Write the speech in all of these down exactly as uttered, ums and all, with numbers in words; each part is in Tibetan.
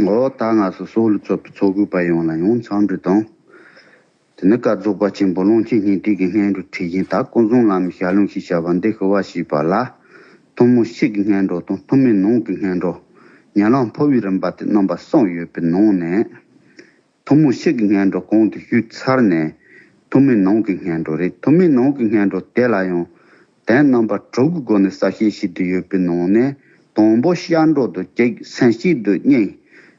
འོ་ད་ང་ཚོ་སོག་ལུ་ཚོགས་པའི་ཚོགས་དགོས་པ་ཡོངས་ལ་ཡང་འཚམས་འདྲི་དང་། དེ་ནི་བཀའ་རྫོགས་པ་ཆེན་པོ་ཀློང་ཆེན་སྙིང་ཐིག་གི་སྙན་སྒྲོན་ཁྲིད་བཞིན་ད་ཀུན་བཟང་བླ་མའི་ཞལ་ལུང་ཞེས་བྱ་བ་འདི་ཞུ་བ་ཞེས་པ་ལ། ཐུན་མོང་ཕྱི་གི་སྙན་སྒྲོན་དང་ཐུན་མིན་ནང་གི་སྙན་སྒྲོན། ཉམས་ལེན་འཕོ་བའི་རིམ་པ་དེ་རྣམ་པ་གསུམ་ཡོད་པའི་ནང་ནས། ཐུན་མོང་ཕྱི་གི་སྙན་སྒྲོན་གོང་དུ་ཞུས་ཚར་ནས། ཐུན་མིན་ནང་གི་སྙན་སྒྲོན་རེད། ཐུན་མིན་ནང་གི་སྙན་སྒྲོན་དེ་ལ་ཡང་དོན་རྣམ་པ་དྲུག་གི་སྒོ་ནས་གསལ་བཤད་བྱེད་དུ་ཡོད་པའི་ནང་ནས། དང་པོ་སྐྱབས་འགྲོ་དང་གཅིག་སེམས་བསྐྱེད་དང་གཉིས།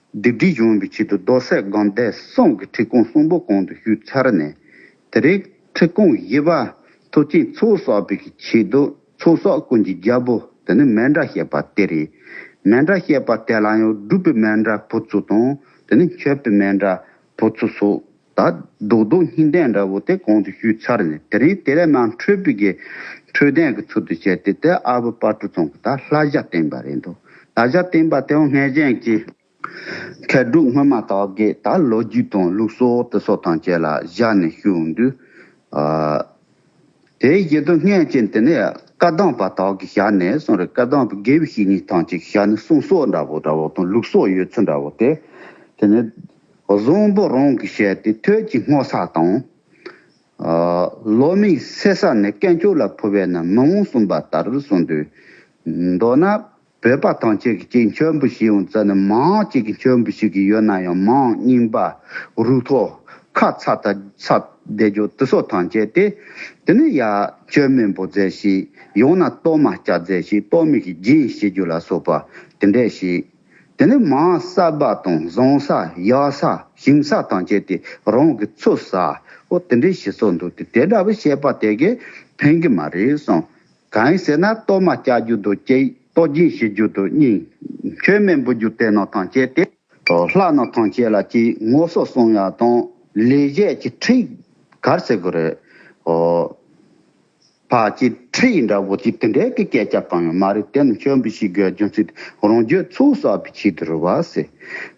སྡིག་སྒྲིབ་སྦྱོང་བའི་ཆེད་དུ་རྡོར་སེམས་སྒོམ་བཟླས་གསུམ་གྱི་ཁྲིད་ཀོང་གསུམ་པོ་གོང་དུ་ཞུས་ཚར་ནས། དེ་རིང་ཁྲིད་ཀོང་བཞི་པ་ཐུགས་རྗེའི་ཚོགས་བསགས་པའི་ཆེད་དུ་ཚོགས་བསགས་ཀུན་གྱི་རྒྱལ་པོ་དེ་ནི་མཎྜལ་བཤད་པ་དེ་རེད། མཎྜལ་བཤད་པ་དེ་ལ་ཡང་སྒྲུབ་པའི་མཎྜལ་ཕུར་ཚུགས་དང་དེ་ནི་མཆོད་པའི་མཎྜལ་ཕུར་ཚུགས་སོགས། ད་རྡོག་རྡོག་གཉིས་ལྡན་འདྲ་བོ་དེ་གོང་དུ་ཞུས་ཚར་ནས། དེ་རིང་དེ་ལས་མར་འཕྲོས་པའི་གི་འཕྲོས་ལྡན་གྱི་ཚུལ་དུ་བྱས་ཏེ། དེ་ཨ་བུ་དཔལ་སྤྲུལ་ཚང་གི་ད་བསླབ་བྱ་བསྟན་པ་རེད་འདུག་བསླབ་བྱ་བསྟན་པ་དེའང་སྔོན་བྱོན་གྱི་མཁས་གྲུབ་སྔོན་མ་དག་གི་ད་ལོ་རྒྱུས་དང་ལུགས་སྲོལ་དེ་ཚོ་དང་བཅས་ལ་བཞག་ནས་ཞུ་འོང་དུས། ཨ། དེའི་རྗེས་སུ་སྔོན་ཆད་དེ་ནས་བཀའ་གདམས་པ་དག་གིས་བཞག་ནས་གསུངས་རེད། བཀའ་གདམས་པའི་དགེ་བའི་བཤེས་གཉེན་ཐམས་ཅད་བཞག་ནས་གསུང་སྲོལ་འདྲ་བོ་འདྲ་བོ་དང་ལུགས་སྲོལ་ཡོད་ཚུལ་འདྲ་བོ་དེ། དེ་ནས་བཟང་པོ་རང་གིས་བཤད་དེ་ཐོས་ཀྱི་བསྔོ་ས་དང་། ཨ། བློ་མིག་སད་ས་ནས་དཀོན་མཆོག་ལ་ཕུལ་བས་ན་མི་འོང་གསུངས་པ་ལྟར་གསུངས་དུས། མདོར་ན། བོད་པ་ཐམས་ཅད་ཀྱིས་ཅིག་མཆོད་འབུལ་བྱེད་ཡོང་ཙ་ན་མང་ཅིག་གིས་མཆོད་འབུལ་བྱེད་ཀྱི་ཡོད་ན་ཡང་མང་རྙིང་པ་རུ་ཐོག་ཁ་ཚ་ད་ཚ་བསྡད་རྒྱུ་དེ་ཚོ་ཐམས་ཅད་དེ། དེ་ནི་ཡ་མཆོད་མེ་འབུལ་རྫས་ཤིག་ཡང་ན་གཏོར་མ་བཅའ་རྫས་ཤིག་གཏོར་མེ་གི་རྒྱན་བྱེད་རྒྱུ་ལ་སོགས་པ་དེ་འདྲས་ཤིག་དེ་ནི་མང་བསགས་པ་དང་བཟང་ས་ཡག་ས་ཞིམ་ས་ཐམས་ཅད་དེ་རང་གི་ཚོད་ས་འོ་དེ་འདྲས་ཤིག་སོགས་འདུག་སྟེ། དེ་འདྲ་བའི་བཤད་པ་དེ་གས་ཕན་གི་མ་རེད་གསུངས། གང་ཡིན་ཟེར་ན་གཏོར་མ་བཅའ་རྒྱུ་དང་གཅིག་གཏོར་སྦྱིན་བྱེད་རྒྱུ་དང་གཉིས། མཆོད་མེ་འབུལ་རྒྱུ་དེ་རྣམས་ཐམས་ཅད་དེ། ལྷ་རྣམས་ཐམས་ཅད་ལ་ཅིག་ངོ་སོ་གསུང་ཡག་དང་ལེགས་བཤད་ཀྱི་ཁྲིད་ག་རེ་ཟེར་དགོས་རེད། ཨོ། ཕར་ཅིག་ཁྲིད་འདྲ་བོ་ཅིག་དེ་འདྲའི་གི་སྐད་ཆ་གང་ཡང་མ་རེད། དེ་ནི་མཆོད་འབུལ་བྱེད་དགོས་རྒྱུ་མཚན་རང་རྒྱུད་ཚོགས་བསགས་པའི་ཆེད་དུ་རེད་བ་ཟེར།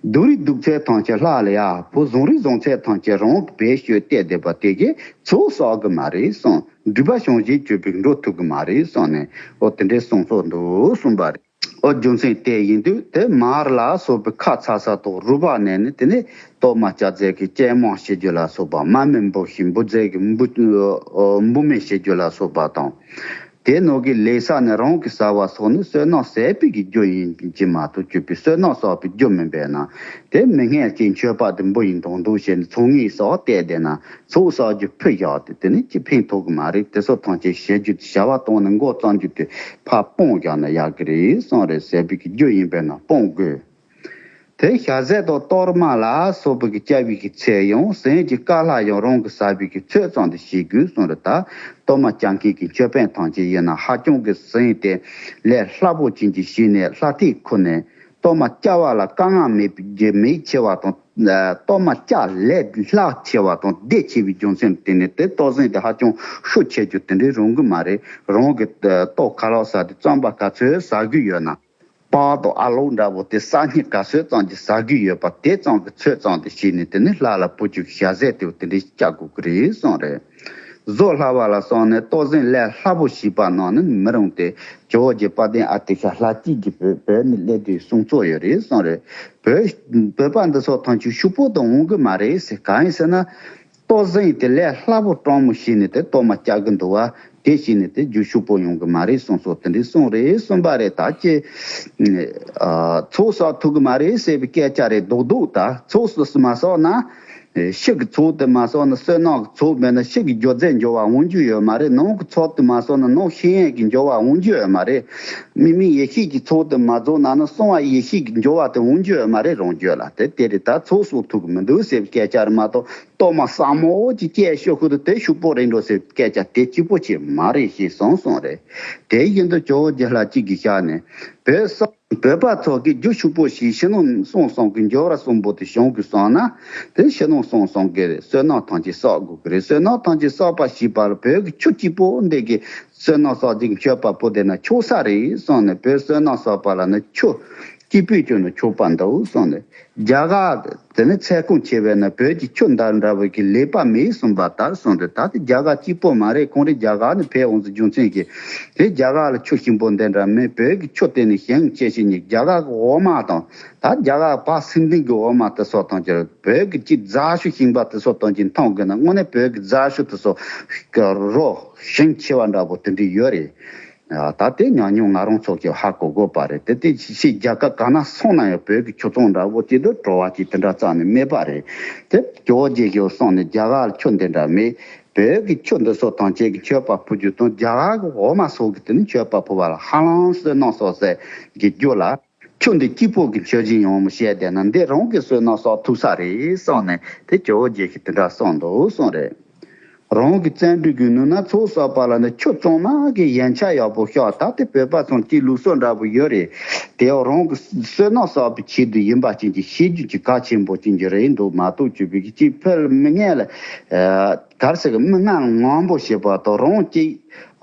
སྡུག་རུས་སྡུག་ཚད་ཐམས་ཅད་ལྷ་ལ་ཡ་ཕུལ། བཟང་རུས་བཟང་ཚད་ཐམས་ཅད་རང་གི་བེད་སྤྱོད་གཏད་བསྡད་པ་དེ་གས་ཚོགས་བསགས་གི་མ་རེད་གསུངས། སྒྲིབ་པ་བྱང་ཞིང་གཅོད་པའི་འགྲོ་ཐུབ་གི་མ་རེད་གསུངས་ནས། ཨོ་དེ་འདྲའི་གསུང་སྲོལ་འདུག་གསུངས་པ་རེད། ཨོ་རྒྱུ་མཚན་དེ་ཡིན་དུས་དེ་མར་ལ་སོགས་པའི་ཁ་ཚ་ས་ཐོག་རུས་པ་ནས་ནི་དེ་ནས་གཏོར་མ་བཅའ་རྫས་ཀྱི་སྤྱན་མང་བྱེད་རྒྱུ་ལ་སོགས་པ། དམར་མེ་འབུལ་ཞིང་འབུལ་རྫས་ཀྱི་འབུལ་འབུལ་མེ་བྱེད་རྒྱུ་ལ་སོགས་པ་དང་། དེ་ནང་གི་ལེགས་ས་ནས་རང་གིས་བསགས་པ་སོགས་ནི་བསོད་ནམས་ཟད་པའི་གི་རྒྱུ་ཡིན་གྱི་མ་གཏོགས་སྤྱོད་པའི་བསོད་ནམས་བསགས་པའི་རྒྱུ་མིན་པས་ན། དེ་མི་སྔན་གྱི་མཆོད་པ་དེ་འབུལ་ཡིན་དང་དུ་བྱས་ནས་ཚོགས་ངེས་སོགས་བལྟས་བསྡད་ན་ཚོགས་བསགས་རྒྱུ་ཕུད་བཞག་སྟེ་དེ་ནི་ཅི་ཕན་ཐོགས་གི་མ་རེད། དེ་ཚོ་ཐམས་ཅད་བྱེད་རྒྱུ་དེ་བྱ་བ་གཏོང་ནས་མགོ་བརྩམས་རྒྱུ་དེ་ཕར་སྤོང་བཞག་ན་ཡག་གི་རེད་གསུངས་རེད། ཟད་པའི་གི་རྒྱུ་ཡིན་པས་ན་སྤོང་དགོས། དེ་ཞལ་ཟས་དང་གཏོར་མ་ལ་སོགས་པའི་གི་བཅའ་བའི་གི་ཚེ་ཡང་ཟས་ཀྱི་དཀའ་སླ་ཡང་རང་གིས་བསགས་པའི་གི་ཚོད་ཙམ་དེ་བྱེད་དགོས་གསུངས་རེད། ད་གཏོར་མ་བཅའ་མཁན་གྱི་མཆོད་དཔོན་ཐམས་ཅད་ཡིན་ན་ཧ་ཅང་གི་ཟས་དེ་ལས་སླ་པོ་ཅན་གྱི་བྱས་ནས་ལྷ་ཐིག་ཁུར་ནས་གཏོར་མ་བཅའ་བ་ལ་དཀའ་ངལ་མེད་པའི་གི་མི་ཆེ་བ་དང་། གཏོར་མ་བཅའ་ལས་སླ་ཆེ་བ་དང་བདེ་ཆེ་བའི་རྒྱུ་མཚན་དེ་ནི་དེ་གཏོར་ཟས་དེ་ཧ་ཅང་ཤུགས་ཆེ་རྒྱུ་དེ་འདྲའི་རུང་གི་མ་རེད། རང་གི་ལྟོ་ཁ་ལག་ཟ་དུས་རྩམ་པ་ག་ཚོད་ཟ་གི་ཡོད་ན། སྤགས་དང་ཨ་ལུག་འདྲ་བོ་དེ་ས་སྙིང་ག་ཚོད་ཙམ་གྱིས་ཟ་གི་ཡོད་པ་དེ་ཙམ་གྱི་ཚོད་ཙམ་དེ་བྱས་ནས་དེ་ནི་ལྷ་ལ་ཕུལ་རྒྱུ་གི་ཞལ་ཟས་དེ་དེ་འདྲའི་བཅའ་དགོས་ཀྱི་རེད་གསུངས་རེད། བཟོ་སླ་བ་ལ་སོགས་ནས་གཏོར་ཟས་ལས་སླ་པོ་ཞིག་པ་གནང་ནི་མི་རུང་སྟེ། ཇོ་བོ་རྗེ་དཔལ་ལྡན་ཨ་ཏི་ཤ་ལྷ་སྐྱིད་ཀྱིས་བོད་བོད་ནས་སླེབས་དུས་གསུང་ཚོགས་ཡོད་རེད་གསུངས་རེད། བོད་བོད་པ་འདི་ཚོ་ཐམས་ཅད་ཕྱུག་པོ་དང་འོང་གི་མ་རེད་ཟེར། གང་ཡིན་ཟེར་ན། གཏོར་ཟས་དེ་ལས་སླ་པོ་སྤྲང་མོ་བྱས་ནས་དེ་གཏོར་མ་བཅའ་གི་འདུག་བ། དེ་བྱས་ནས་དེ་རྒྱུ་ཕྱུག་པོ་ཡོང་གི་མ་རེད་གསུངས་སོ། དེ་འདྲའི་གསུངས་རེད་གསུངས་པ་རེད། ད་ཅི། ཨ། ཚོགས་བསགས་ཐུབ་གི་མ་རེད་ཟེར་བའི་སྐད་ཆ་རེད་མདོག་མདོག་ད་ཚོགས་སུ་མ་བསགས་ན། ཕྱི་གི་ཚོགས་དེ་མ་བསགས་ན་བསོད་ནམས་ཀྱི་ཚོགས་མེད་ན་ཕྱི་གི་རྒྱུ་རྫས་འབྱོར་བ་འོང་རྒྱུ་ཡོད་མ་རེད། ནང་གི་ཚོགས་དེ་མ་བསགས་ན་ནང་ཤེས་ཡོན་གྱི་འབྱོར་བ་འོང་རྒྱུ་ཡོད་མ་རེད། དམིགས་མེད་ཡེ་ཤེས་ཀྱི་ཚོགས་དེ་མ་རྫོགས་ན་ནི་གསང་བ་ཡེ་ཤེས་ཀྱི་འབྱོར་བ་དེ་འོང་རྒྱུ་ཡོད་མ་རེད། རང་རྒྱུད་ལ་དེ་དེ་རེད། ད་ཚོགས་བསགས་ཐུབ་གི་མི་འདུག་ཟེར་བའི་སྐད་ཆ་རེད་མ་གཏོགས། གཏོར་མ་སྲ་མོ་ཅིག་བཅས་ཤོག་ཁུ་དུ་དེ་ཕྱུག་པོ་རེད་འགྲོ་ཟེར་སྐད་ཆ་དེ་གཅིག་པོ་ཅིག་མ་རེད་ཞེས་གསུངས་གསུངས་རེད། དེ་བཞིན་དུ་ཇོ་བོ་རྗེ་ལྷ་སྐྱིད་ཀྱི་ཞལ་ནས། བོད་ས་བོད་པ་ཚོ་གིས་རྒྱུ་ཕྱུག་པོ་ཞིག་ཕྱི་ནང་གསང་གསུམ་གྱི་འབྱོར་བ་གསུམ་པོ་དེ་བྱུང་དགོས་བསམ་ན། དེ་ཕྱི་ནང་གསང་གསུམ་གྱི་བསོད་ནམས་ཐམས་ཅད་བསགས་དགོས་ཀྱི་རེད། བསོད་ནམས་ཐམས་ཅད་བསགས་པ་ཞེས་པ་ལ་བོད་ཀྱི་ཆུ་གཅིག་པོ་འདི་གི་བསོད་ནམས་བསགས་ཅིག་མཆོད་པ་ཕུལ་བསྡད་ན་ཆོག་ས་རེད་གསུངས་ནས། བོད་བསོད་ནམས་བསགས་པ་ལ་ནི་ཆུ། སྐྱིད་པོས་ཀྱང་ནི་ཆོག་པ་འདུག་གསུངས་ནས། རྒྱ་གར་དེ་ནི་ཚད་ཁུངས་ཆེ་བས་ན་བོད་ཀྱི་ཆོས་འདི་འདྲ་བོ་གི་ལེགས་པ་མེད་གསུངས་པ་ལྟར་གསུངས་ཏེ། ད་དེ་རྒྱ་གར་གཅིག་པོ་མ་རེད། ཁོང་རེ་རྒྱ་གར་ནས་ཕེབས་འོང་ཟེར་རྒྱུ་མཚན་གྱིས། དེ་རྒྱ་གར་ལ་ཆོས་ཞིམ་པོ་འདི་འདྲ་མེད། བོད་ཀྱི་ཆོས་དེ་ནི་ཞིམ་ཆེ་ཞིང་ཉེ། རྒྱ་གར་གྱི་འོ་མ་དང་། ད་རྒྱ་གར་བ་སིན་ལྡན་གྱི་འོ་མ་དེ་སོགས་དང་ཅིག་བོད་ཀྱི་ཅིག་རྫ་ཆུ་ཞིམ་པ་དེ་སོགས་དང་ཅིག་འཐུང་དགོས་ན། དངོས་གནས་བོད་ཀྱི་རྫ་ཆུ་དེ་སོགས་ཀྱི་རོ་ཞིམ་ཆེ་བ་འདྲ་པོ་དེ་འདྲ་ཡོད་རེད། ཨ། ད་དེ་ཉམས་མྱོང་ང་རང་ཚོ་གིས་ཧ་གོ་དགོས་པ་རེད། དེ་དེ་ཕྱིས་རྒྱ་གར་ག་ན་སོང་ན་ཡང་བོད་ཀྱི་ཆོས་ཚོང་འདྲ་པོ་ཅིག་ཏུ་བྲོ་བ་ཅིག་དེ་འདྲ་རྩ་ནས་མེད་པ་རེད། དེ་ཇོ་བོ་རྗེ་ཞིག་སོང་ནས་རྒྱ་གར་ལ་ཆོས་འདི་འདྲ་མེད། བོད་ཀྱི་ཆོས་འདི་སོགས་དང་ཅིག་གི་མཆོད་པ་ཕུལ་རྒྱུ་དང་། རྒྱ་གར་གྱི་འོ་མ་སོགས་ཀྱི་དེ་ནི་མཆོད་པ་ཕུལ་བ་ལ་ཧ་ལམ་བསོད་ནམས་གསོག་སའི་གི་རྒྱུ་ལ། ཆོས་འདི་གཅིག་པོ་གི་མཆོད་སྦྱིན་ཡང་མི་བྱེད་བསྡད་ན། འདི་རང་གི་བསོད་ནམས་གསོག་ཐུབ་ས་རེད་བསམ་ནས། དེ་ཇོ་བོ་རྗེ་ཞིག་དེ་འདྲ་གསུངས་འདུག་གསུངས་རེད། རང་གི་བརྩོན་འགྲུས་ཀྱི་ནུས་ན་ཚོགས་བསགས་པ་ལ་ནི། ཆོས་གཙང་མ་གི་ཡན་ཆད་ཡག་པོ་ཤོག་ད་དེ་བོད་པ་ཚོ་གཅིག་ལུགས་སྲོལ་འདྲ་པོ་ཡོད་རེད། དེ་ཡང་རང་གི་བསོད་ནམས་གསོག་པའི་ཆེད་དུ་ཡིན་པ་ཅན་གྱི་ཤེས་རྒྱུ་གཅིག་གལ་ཆེན་པོ་ཅན་གྱི་རེད་འདུག་མ་གཏོགས་ཅིག་བོད་ཀྱི་གཅིག་ཕལ་མི་ངན་ལ། ཨ། ག་རེ་ཟེར་གི། མི་ངན་ངན་པོ་བྱེད་པ་དང་། རང་གཅིག་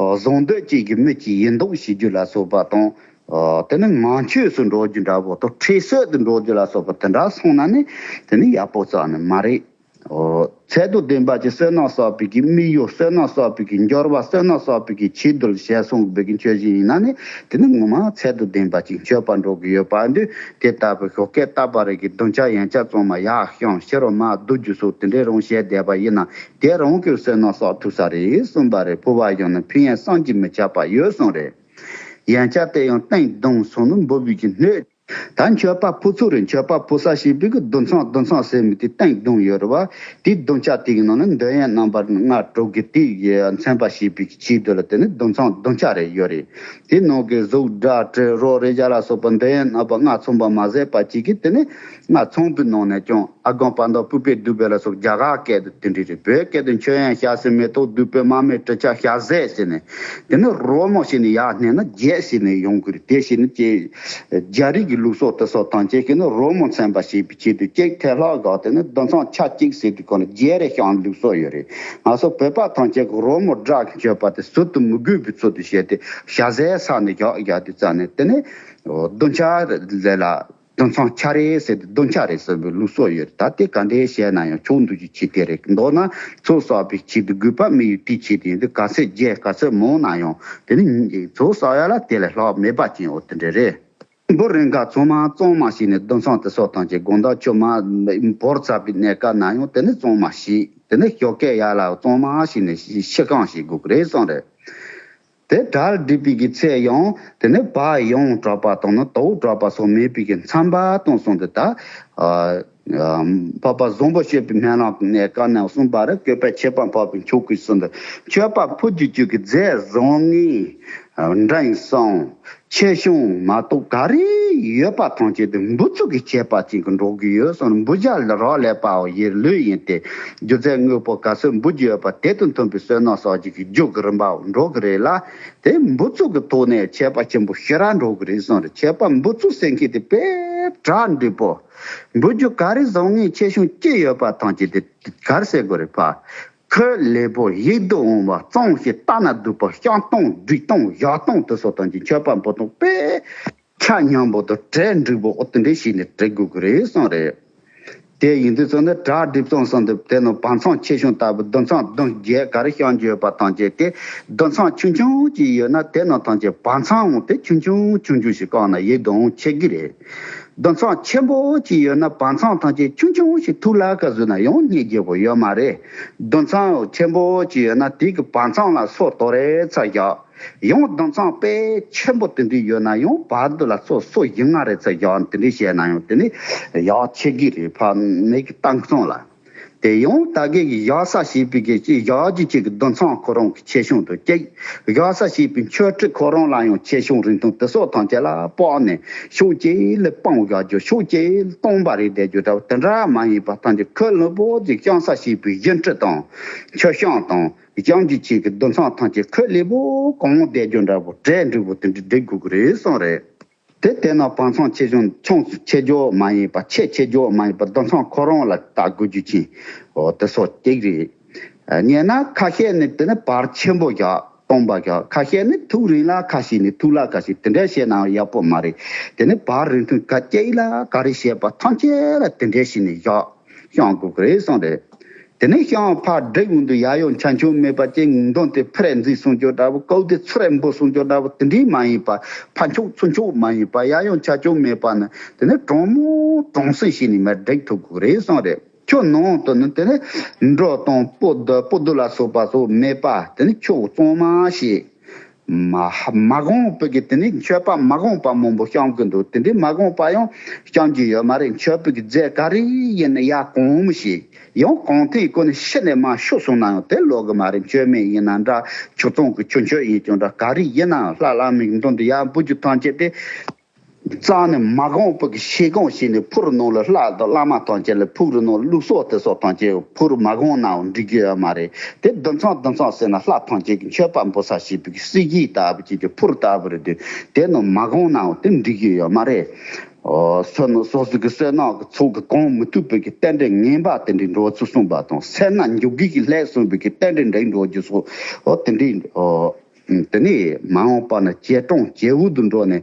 བཟང་འདོད་ཅན་གྱི་མི་གཅིག་ཡིན་མདོག་བྱེད་རྒྱུ་ལ་སོགས་པ་དང་། ཨ། དེ་ནི་ངན་སྤྱོད་སུ་འགྲོ་རྒྱུ་འདྲ་པོ་དང་། ཁྲེལ་ཟོག་ཏུ་འགྲོ་རྒྱུ་ལ་སོགས་པ་དེ་འདྲ་སོང་ན་ནི་དེ་ནི་ཡག་པོ་རྩ་ནས་མ་རེད། ཨོ། ཚད་དང་ལྡན་པ་ཅིག་བསོད་ནམས་བསགས་པའི་གི་དམིགས་ཡུལ། བསོད་ནམས་བསགས་པའི་གི་འབྱོར་བ། བསོད་ནམས་བསགས་པའི་གི་ཆེད་དུ་བྱས་སོང་བའི་གི་མཆོད་སྦྱིན་ཡིན་ན་ནི། དེ་ནི་ངོ་མ་ཚད་དང་ལྡན་པ་ཅིག་མཆོད་པ་འགྲོ་གི་ཡོད་པ་འདི། དེ་ལྟ་བུ་ཞོགས་ཀས་རྟག་པ་རེ་གི་སྡོམ་ཆ་ཡན་ཆད་གཙང་མ་ཡར་བཤམས། ཕྱི་རུ་མར་བསྡུ་རྒྱུ་སོགས་དེ་འདྲའི་རང་བྱས་བསྡད་པ་ཡིན་ན། དེ་རང་གི་བསོད་ནམས་བསགས་ཐུབ་ས་རེད་གསུངས་པ་རེད། ཕུར་པ་བཞག་ན་ཕན་ཡོན་བསམ་གྱིས་མི་ཁྱབ་པ་ཡོད་གསུངས་རེད། ཡན་ཆད་དེ་ཡང་སྟེང་གདུང་སོགས་ནི་འབུལ་བའི་གི་སྣོད། ད་མཆོད་པ་ཕུལ་ཚུལ་རེད། མཆོད་པ་ཕུལ་ས་ཞེས་པའི་གི་རྡུལ་ཚོན། རྡུལ་ཚོན་ཟེར་མི་དེ་སྟེང་གདུང་ཡོད་རེད་བ། དེའི་རྡུལ་ཚོན་དེ་གི་ནང་ན་འདོད་ཡོན་རྣམ་པ་ལྔ་དྲུག་གི་དེ་ཡི་མཚོན་པ་ཞེས་པའི་གི་ཆེད་དུ་ལ། དེ་ནི་རྡུལ་ཚོན་རྡུལ་ཚོན་རེ་ཡོད་རེད། དེ་ནང་གི་གཟུགས་སྒྲ་དྲི་རོ་རེག་བྱ་ལ་སོགས་པ་འདོད་ཡོན་རྣམ་པ་ལྔ་ཚང་པ་མ་ཟད་པ་ཅིག་གིས། དེ་ནི་ལྔ་ཚང་པའི་ནང་ནས་ཀྱང་ཨ་སྒང་པ་མདོ་སྤུས་པའི་བསྡུས་པ་ལ་སོགས། རྒྱ་གར་སྐད་དུ་དེ་འདྲ་རེད། བོད་སྐད་དུ་མཆོད་ཡོན་ཞལ་ཟས་མེ་ཏོག་བདུག་སྤོས་མར་མེ་དྲི་ཆབ་ཞལ་ཟས་ཟེར་ནས། དེ་ནི་རོལ་མོ་བྱས་ནས་ཡར་སྣེ་ན་བརྒྱད་བྱས་ནས་ཡོང་གི་རེད། དེ་བྱས་ནས་ཀྱེ་རྒྱ་རིགས་ཀྱི་ལུགས་སྲོལ་དེ་སོགས་དང་བཅས་ཀྱི་ནི་རོལ་མོ་མཚོན་པ་བྱེད་པའི་ཆེད་དུ། གཅིག་ཐལ་ལྷག་ག་དེ་ནི་རྡུལ་ཚོན་ཆ་གཅིག་ཟེར་དུས་གོ་ནི་བརྒྱད་རེ་བཤམས་ལུགས་སྲོལ་ཡོད་རེད། ང་ཚོ་བོད་པ་ཐམས་ཅད་ཀྱི་རོལ་མོ་སྒྲ་གི་མཆོད་པ་དེ་ཟུར་དུ་མི་དགོས་པའི་ཚུལ་དུ་བྱས་ཏེ། ཞལ་ཟས་ས་ནས་བཞག་བཞག་དུས་ཙ་ནས། དེ་ནི་རྡུལ་ཚོན་ལས་ལ། རྡུལ་ཚོན་ཆ་རེ་ཟེར་ཏེ་རྡུལ་ཚོན་རེ་ཟེར་བའི་ལུགས་སྲོལ་ཡོད་རེད། ད་དེ་ག་འདྲའི་བཤད་ན་ཡང་ཆོག་འདུག་རྒྱུ་ཆེ་དེ་རེད། མདོར་ན་ཚོགས་བསགས་པའི་ཆེད་དུ་དགོས་པ་དམིགས་ཡུལ་དེའི་ཆེད་དུ་ཡིན་དུས། ག་ཚོད་བརྒྱབ་ག་ཚོད་མང་ན་ཡང་། དེ་ནི་ཚོགས་བསགས་ཡ་ལ་དེ་ལས་ལྷག་མེད་པ་ཅན། འོ་དེ་འདྲ་རེད། འབུམ་རེ་འགའ་ཚང་མ་གཙང་མ་བྱས་ནས། རྡུལ་ཚོན་དེ་སོགས་དང་བཅས་དགོང་དག་ཆུ་མ་བོར་ཚར་བའི་གནས་སྐབས་ན་ཡང་དེ་ནི་གཙང་མ་བྱས། དེ་ནི་ཞོགས་ཀས་ཡར་ལ་གཙང་མ་བྱས་ནས་ཕྱི་ཁང་བྱེད་དགོས་ཀྱི་རེད་གསུངས་རེད། དེ་གྲལ་སྒྲིག་པའི་གི་ཚེ་ཡང་དེ་ནི་བག་ཡངས་དྲགས་པ་དང་ནི་དྭོགས་དྲགས་པ་སོགས་མེད་པའི་གི་མཚམས་པ་དང་གསུངས་ཏེ། ད་ཨ་ཨ་འཕགས་པ་བཟང་པོ་སྤྱོད་པའི་སྨོན་ལམ་གནས་སྐབས་ནས་གསུངས་པ་རེད། བཀོད་པའི་ཁྱད་པར་འཕགས་པའི་མཆོག་གིས་གསུངས་ཏེ། མཆོད་པ་ཕུལ་རྒྱུ་ཅིག་གི་རྫས་བཟང་ངན་འབྲིང་གསུམ་ཆེ་ཆུང་མ་གཏོགས་ག་རེ་ཡོད་པ་ཐམས་ཅད་དེ་འབུལ་ཚུལ་གྱི་ཁྱད་པར་ཅན་གྱིས་འགྲོ་གི་ཡོད་གསུངས། འབུལ་བྱ་ལ་རག་ལས་པའོ་ཡིན་ལུགས་ཡིན་ཏེ། རྒྱུ་རྫས་དངོས་པོ་ག་ཚོད་འབུལ་རྒྱུ་ཡོད་པ་དེ་དང་མཐུན་པའི་བསོད་ནམས་བསགས་རྒྱུ་གི་རྒྱུ་གི་རིམ་པའོ་འགྲོ་གི་རེད་ལ། དེ་འབུལ་ཚུལ་གྱི་ཐོག་ནས་ཁྱད་པར་ཆེན་པོ་ཞེ་དྲག་འགྲོ་གི་རེད་གསུངས་རེད། ཁྱད་པར་འབུལ་ཚུལ་ཟེར་མཁན་དེ་དཔེ་གྲ་འགྲིག་པོ། འབུལ་རྒྱུ་ག་རེ་བཟང་ངན་ཆེ་ཆུང་ཅི་ཡོད་པ་ཐམས་ཅད་དེ་ག་རེ་ཟེར་དགོས་རེད་པ། ཁོག་ལེགས་པོ་ཡིད་དུ་འོང་བ། གཙང་ཞིང་ལྟ་ན་སྡུག་པ། བཤམས་སྟངས་སྒྲིག་སྟངས་བཞག་སྟངས་དེ་སོགས་ཐམས་ཅད་མཆོད་པ་འབུལ་སྟངས་དཔེ་ཆ་མཉམ་པོ་དང་གྲ་འགྲིག་པོ། འོ་དེ་འདྲ་བྱས་ནས་སྒྲིག་དགོས་ཀྱི་རེད་གསུངས་རེད། དེ་ཡིན་དུས་ཚོད་འདི་གྲ་སྒྲིག་སྟངས་སམ་དེ་དེ་ནང་བག་ཚང་ཆེ་ཆུང་ལྟ་བུ། རྡུལ་ཚོན་བདུན་བརྒྱད་ག་རེ་བཤམས་རྒྱུ་ཡོད་པ་ཐམས་ཅད་དེ། རྡུལ་ཚོན་ཆུང་ཆུང་ཅིག་ཡོད་ན་དེ་ནང་ཐམས་ཅད་བག་ཚང་འོང་དེ་ཆུང་ཆུང་ཆུང་ཆུང་ཞིག་བཀང་ན་ཡིད་དུ་འོང་ཆེ་གི་རེད། རྡུལ་ཚོན་ཆེན་པོ་ཅིག་ཡོད་ན་བག་ཚང་ཐམས་ཅད་ཆུང་ཆུང་ཞིག་ཐུག་ལ་ཀ་བཟོས་ན་ཡང་རྙེད་རྒྱུ་བོ་ཡོད་མ་རེད། རྡུལ་ཚོན་ཆེན་པོ་ཅིག་ཡོད་ན་དེ་གི་བག་ཚང་ལ་སོ་དོ་རེ་ཚ་བཞག་ཡང་རྡུལ་ཚོན་དཔེ་ཆེན་པོ་དེ་འདྲ་ཡོད་ན་ཡང་བར་དུ་ལ་སོ་སོ་བཞི་ལྔ་རེ་ཚ་བཞག་དེ་འདྲ་བྱས་ན་ཡང་དེ་ནི་ཡག་ཆེ་གི་རེད། ཕ་མེ་གི་གཏམ་གསུང་ལ། དེ་ཡང་ད་གེ་གི་བཞག་ས་ཞེས་པའི་གི་ཅིག་བཞག་རྒྱུ་ཅིག་གི་རྡུལ་ཚོན་ཁོ་རང་གི་ཆེ་ཆུང་དང་གཅིག་བཞག་ས་ཞེས་པའི་མཆོད་ཁྲི་ཁོ་རང་ལ་ཡང་ཆེ་ཆུང་རིང་ཐུང་དེ་སོགས་ཐམས་ཅད་ལ་དཔག་ནས་ཕྱོགས་གཅིག་ལ་སྤང་བཞག་རྒྱུ། ཕྱོགས་གཅིག་ལ་སྟོང་པ་རེ་བསྡད་རྒྱུ་འདྲ་བ་དེ་འདྲ་མ་ཡིན་པ་ཐམས་ཅད་ཁོག་ལེགས་པོ་ཅིག་བཤམས་ས་ཞེས་པའི་བཞུ་ཁྲི་དང་མཆོད་བཤམས་དང་བཤམས་རྒྱུ་ཅིག་གི་རྡུལ་ཚོན་ཐམས་ཅད་ཁོག་ལེགས་པོ་གང་བསྡད་རྒྱུ་འདྲ་བོ་གྲ་འགྲིག་པོ་དེ་འདྲ་སྒྲིག་དགོས་ཀྱི་རེད་གསུངས་རེད། དེ་དེ་ན་བག་ཚང་ཆེ་ཆུང་ཆུང་ཆེ་རྒྱུ་མ་ཡིན་པ། ཆེ་ཆེ་རྒྱུ་མ་ཡིན་པ། རྡུལ་ཚོན་ཁོ་རང་ལ་ལྟ་དགོས་རྒྱུ་ཅན། འོ་དེ་སོགས་གཅིག་རེད། ཨ་ཉེ་ན་ཁ་ཤས་ནི་དེ་ནི་བར་ཆེན་པོ་བཞག་སྟོང་པ་ཁ་ཁ་ཤས་ནི་ཐུགས་རིང་ལ་ཁ་ཤས་ནི་ཐུགས་ལ་ཁ་ཤས་དེ་འདྲ་བཤད་ན་ཡག་པོ་མ་རེད། དེ་ནི་བར་རིང་ཐུང་ག་སྐྱེ་ལ་ག་རེ་བཤད་པ་ཐམས་ཅད་ལ་དེ་འདྲ་བྱས་ནས་བཞག་བཤད་དགོས་ཀྱི་རེད་གསུངས་རེད། དེ་ནས་ཤང་ཕར་འགྲིག་འོང་དུས་ཡ་ཡོང་ཆ་ཆུང་མེད་པ་ཅིག་འདོན་ཏེ་ཕུ་རེ་འཛིན་གསུང་རྒྱུ་འདྲ་བོ་ཀའུ་ཏེ་ཚུ་རེ་འབོ་གསུང་རྒྱུ་འདྲ་བོ་དེ་འདྲའི་མ་ཡིན་པ། ཕར་འཁྱོག་ཚུར་འཁྱོག་མ་ཡིན་པ། ཡ་ཡོང་ཆ་ཆུང་མེད་པ་ནི་དེ་ནི་དྲང་མོ་དྲང་སེང་བྱས་ནས་མར་འགྲིག་ཐུབ་དགོས་རེད་གསུངས་རེད། ཁྱོད་ནང་དུ་ནི་དེ་ནི་འབྲོ་དང་སྤོ་བདུད་སྤོ་བདུད་ལ་སོགས་པ་སོགས་མེད་པ་དེ་ནི་ཁྱོད་གཙང་མ་ཞིག་མ་མ་དགོངས་པའི་གི་དེ་ནི་མཆོད་པ་མ་དགོངས་པ་མང་པོ་བཤམས་གི་འདུག་དེ་འདྲའི་མ་དགོངས་པ་ཡང་བཤམས་ཀྱི་ཡོད་མ་རེད། མཆོད་པའི་གི་རྫས་ག་རེ་ཡིན་ན་ཡ་གང་མི་ཤེས། ཡང་གང་ཐེངས་ཀོ་ནི་ཤི་ནས་མ་ཤོར་སོང་ན་ཡང་དེ་ལོག་གི་མ་རེད། མཆོད་མེ་ཡིན་ན་འདྲ། ཆུ་གཙང་གི་ཆུ་མཆོད་ཡིན་ཀྱང་འདྲ། ག་རེ་ཡིན་ན་ཡང་ལྷ་བླ་མའི་མདུན་དུ་ཡར་འབུལ་རྒྱུ་ཐམས་ཅད་དེ། རྩ་ནས་མ་དགོངས་པའི་གི་ཤེལ་སྒོང་བྱས་ནས་ཕུར་ནང་ལ་ལྷ་དང་བླ་མ་ཐམས་ཅད་ལ་ཕུར་ནང་ལ་ལུགས་སྲོལ་དེ་སོགས་ཐམས་ཅད་ཕུར་མ་དགོངས་ནའང་འགྲིག་གི་ཡོད་མ་རེད། དེ་བདུན་ཚང་བདུན་ཚང་ཟེར་ན་ལྷ་ཐམས་ཅད་ཀྱི་མཆོད་པ་འབུལ་ས་བྱེད་པའི་གི་སྲིད་ཇུས་ལྟ་བུ་བྱེད་ཀྱི་ཕུར་ལྟ་བུ་རེད་དུས་དེ་ནང་མ་དགོངས་ནའང་དེ་འགྲིག་གི་ཡོད་མ་རེད། ཨོ། བསོད་ནམས་སོ་སོ་གི་བསོད་ནམས་ཀྱི་ཚོགས་ཀྱིས་གང་མི་ཐུབ་པའི་གི་རྟེན་འབྲེལ་ངན་པ་དེ་འདྲའི་འགྲོ་ཚུལ་གསུངས་པ་དང་སེར་སྣ་འཇུག་གི་གི་ལྷས་གསུངས་པའི་གི་རྟེན་འབྲེལ་འདྲེན་འགྲོ་རྒྱུ་སོགས་ཨོ་དེ་འདྲའི་ཨོ། དེ་ནས་མ་འོངས་པ་ན་བྱེ་བྲག་བྱེ་འུ་དུ་འགྲོ་ནས་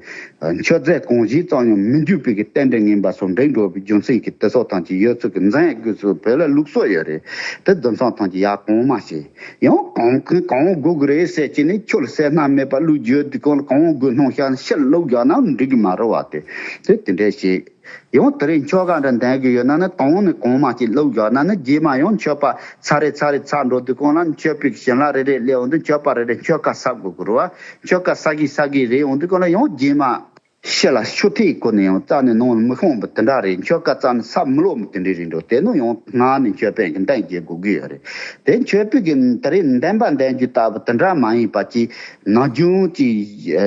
མཆོད་རྫས་གང་བཞེས་ཙམ་ཡང་མི་འཇུག་པའི་གི་རྟེན་འབྲེལ་ངན་པ་སོགས་འདྲེན་འགྲོ་བའི་རྒྱུ་མཚན་གྱིས་དེ་སོགས་ཐམས་ཅད་ཡོད་ཚུལ་གྱི་འཛིན་དགོས་ཚུལ་བོད་ལ་ལུགས་སྲོལ་ཡོད་རེད། དེ་བདུན་ཚང་ཐམས་ཅད་ཡར་གང་མ་བྱེད། ཡང་གང་གང་དགོས་ཀྱི་རེད་ཟེར་གྱི་ནས་ཁྱོད་ལ་སེར་སྣ་མེད་པ་བླུགས་རྒྱུ་དེ་གང་གང་དགོས་སྣང་ཤར་ཕྱིར་བླུགས་རྒྱག་ན་འགྲིག་གི་མ་རེད་བ། དེ་དེ་དེ་འདྲས་བྱེད། ཡང་དེ་རིང་ཁྱོད་ག་འདྲ་འདོན་གི་ཡོད་ན་ནི་དང་ནི་གང་མ་ཅིག་བླུགས་རྒྱག་ན་ནི་རྗེས་མ་ཡང་མཆོད་པ་ཚར་རེ་ཚར་རེ་ཚར་འགྲོ་དུས་གང་ལ་མཆོད་པའི་བྱིན་རླབས་རེ་རེ་སླེབས་འོང་དུས་མཆོད་པ་རེ་རེ་མཆོད་ཁ་ཟ་དགོས་ཀྱི་རེད་བ། མཆོད་ཁ་ཟ་གི་ཟ་གི་རེད་འོང་དུས་གང་ལ་ཡང་རྗེས་མ་ཕྱི་ལ་ཆུ་ཐིགས་ཁོ་ནས་ཡང་རྩ་ནས་ནང་ལ་མི་ཤོང་བ་དེ་འདྲ་རེད། མཆོད་ཁ་རྩ་ནས་ཟ་མི་ལོ་མི་དེ་འདྲ་རེད་འགྲོ། དེ་ནི་ཡང་སྔ་ནས་མཆོད་པའི་གི་འདོན་བྱེད་དགོས་ཀྱི་ཡོད་རེད། དེ་མཆོད་པའི་གི་དེ་རིང་འདོན་པ་འདོན་རྒྱུ་ལྟ་བུ་དེ་འདྲ་མ་ཡིན་པ་ཅིག་ནམ་རྒྱུན་གྱི་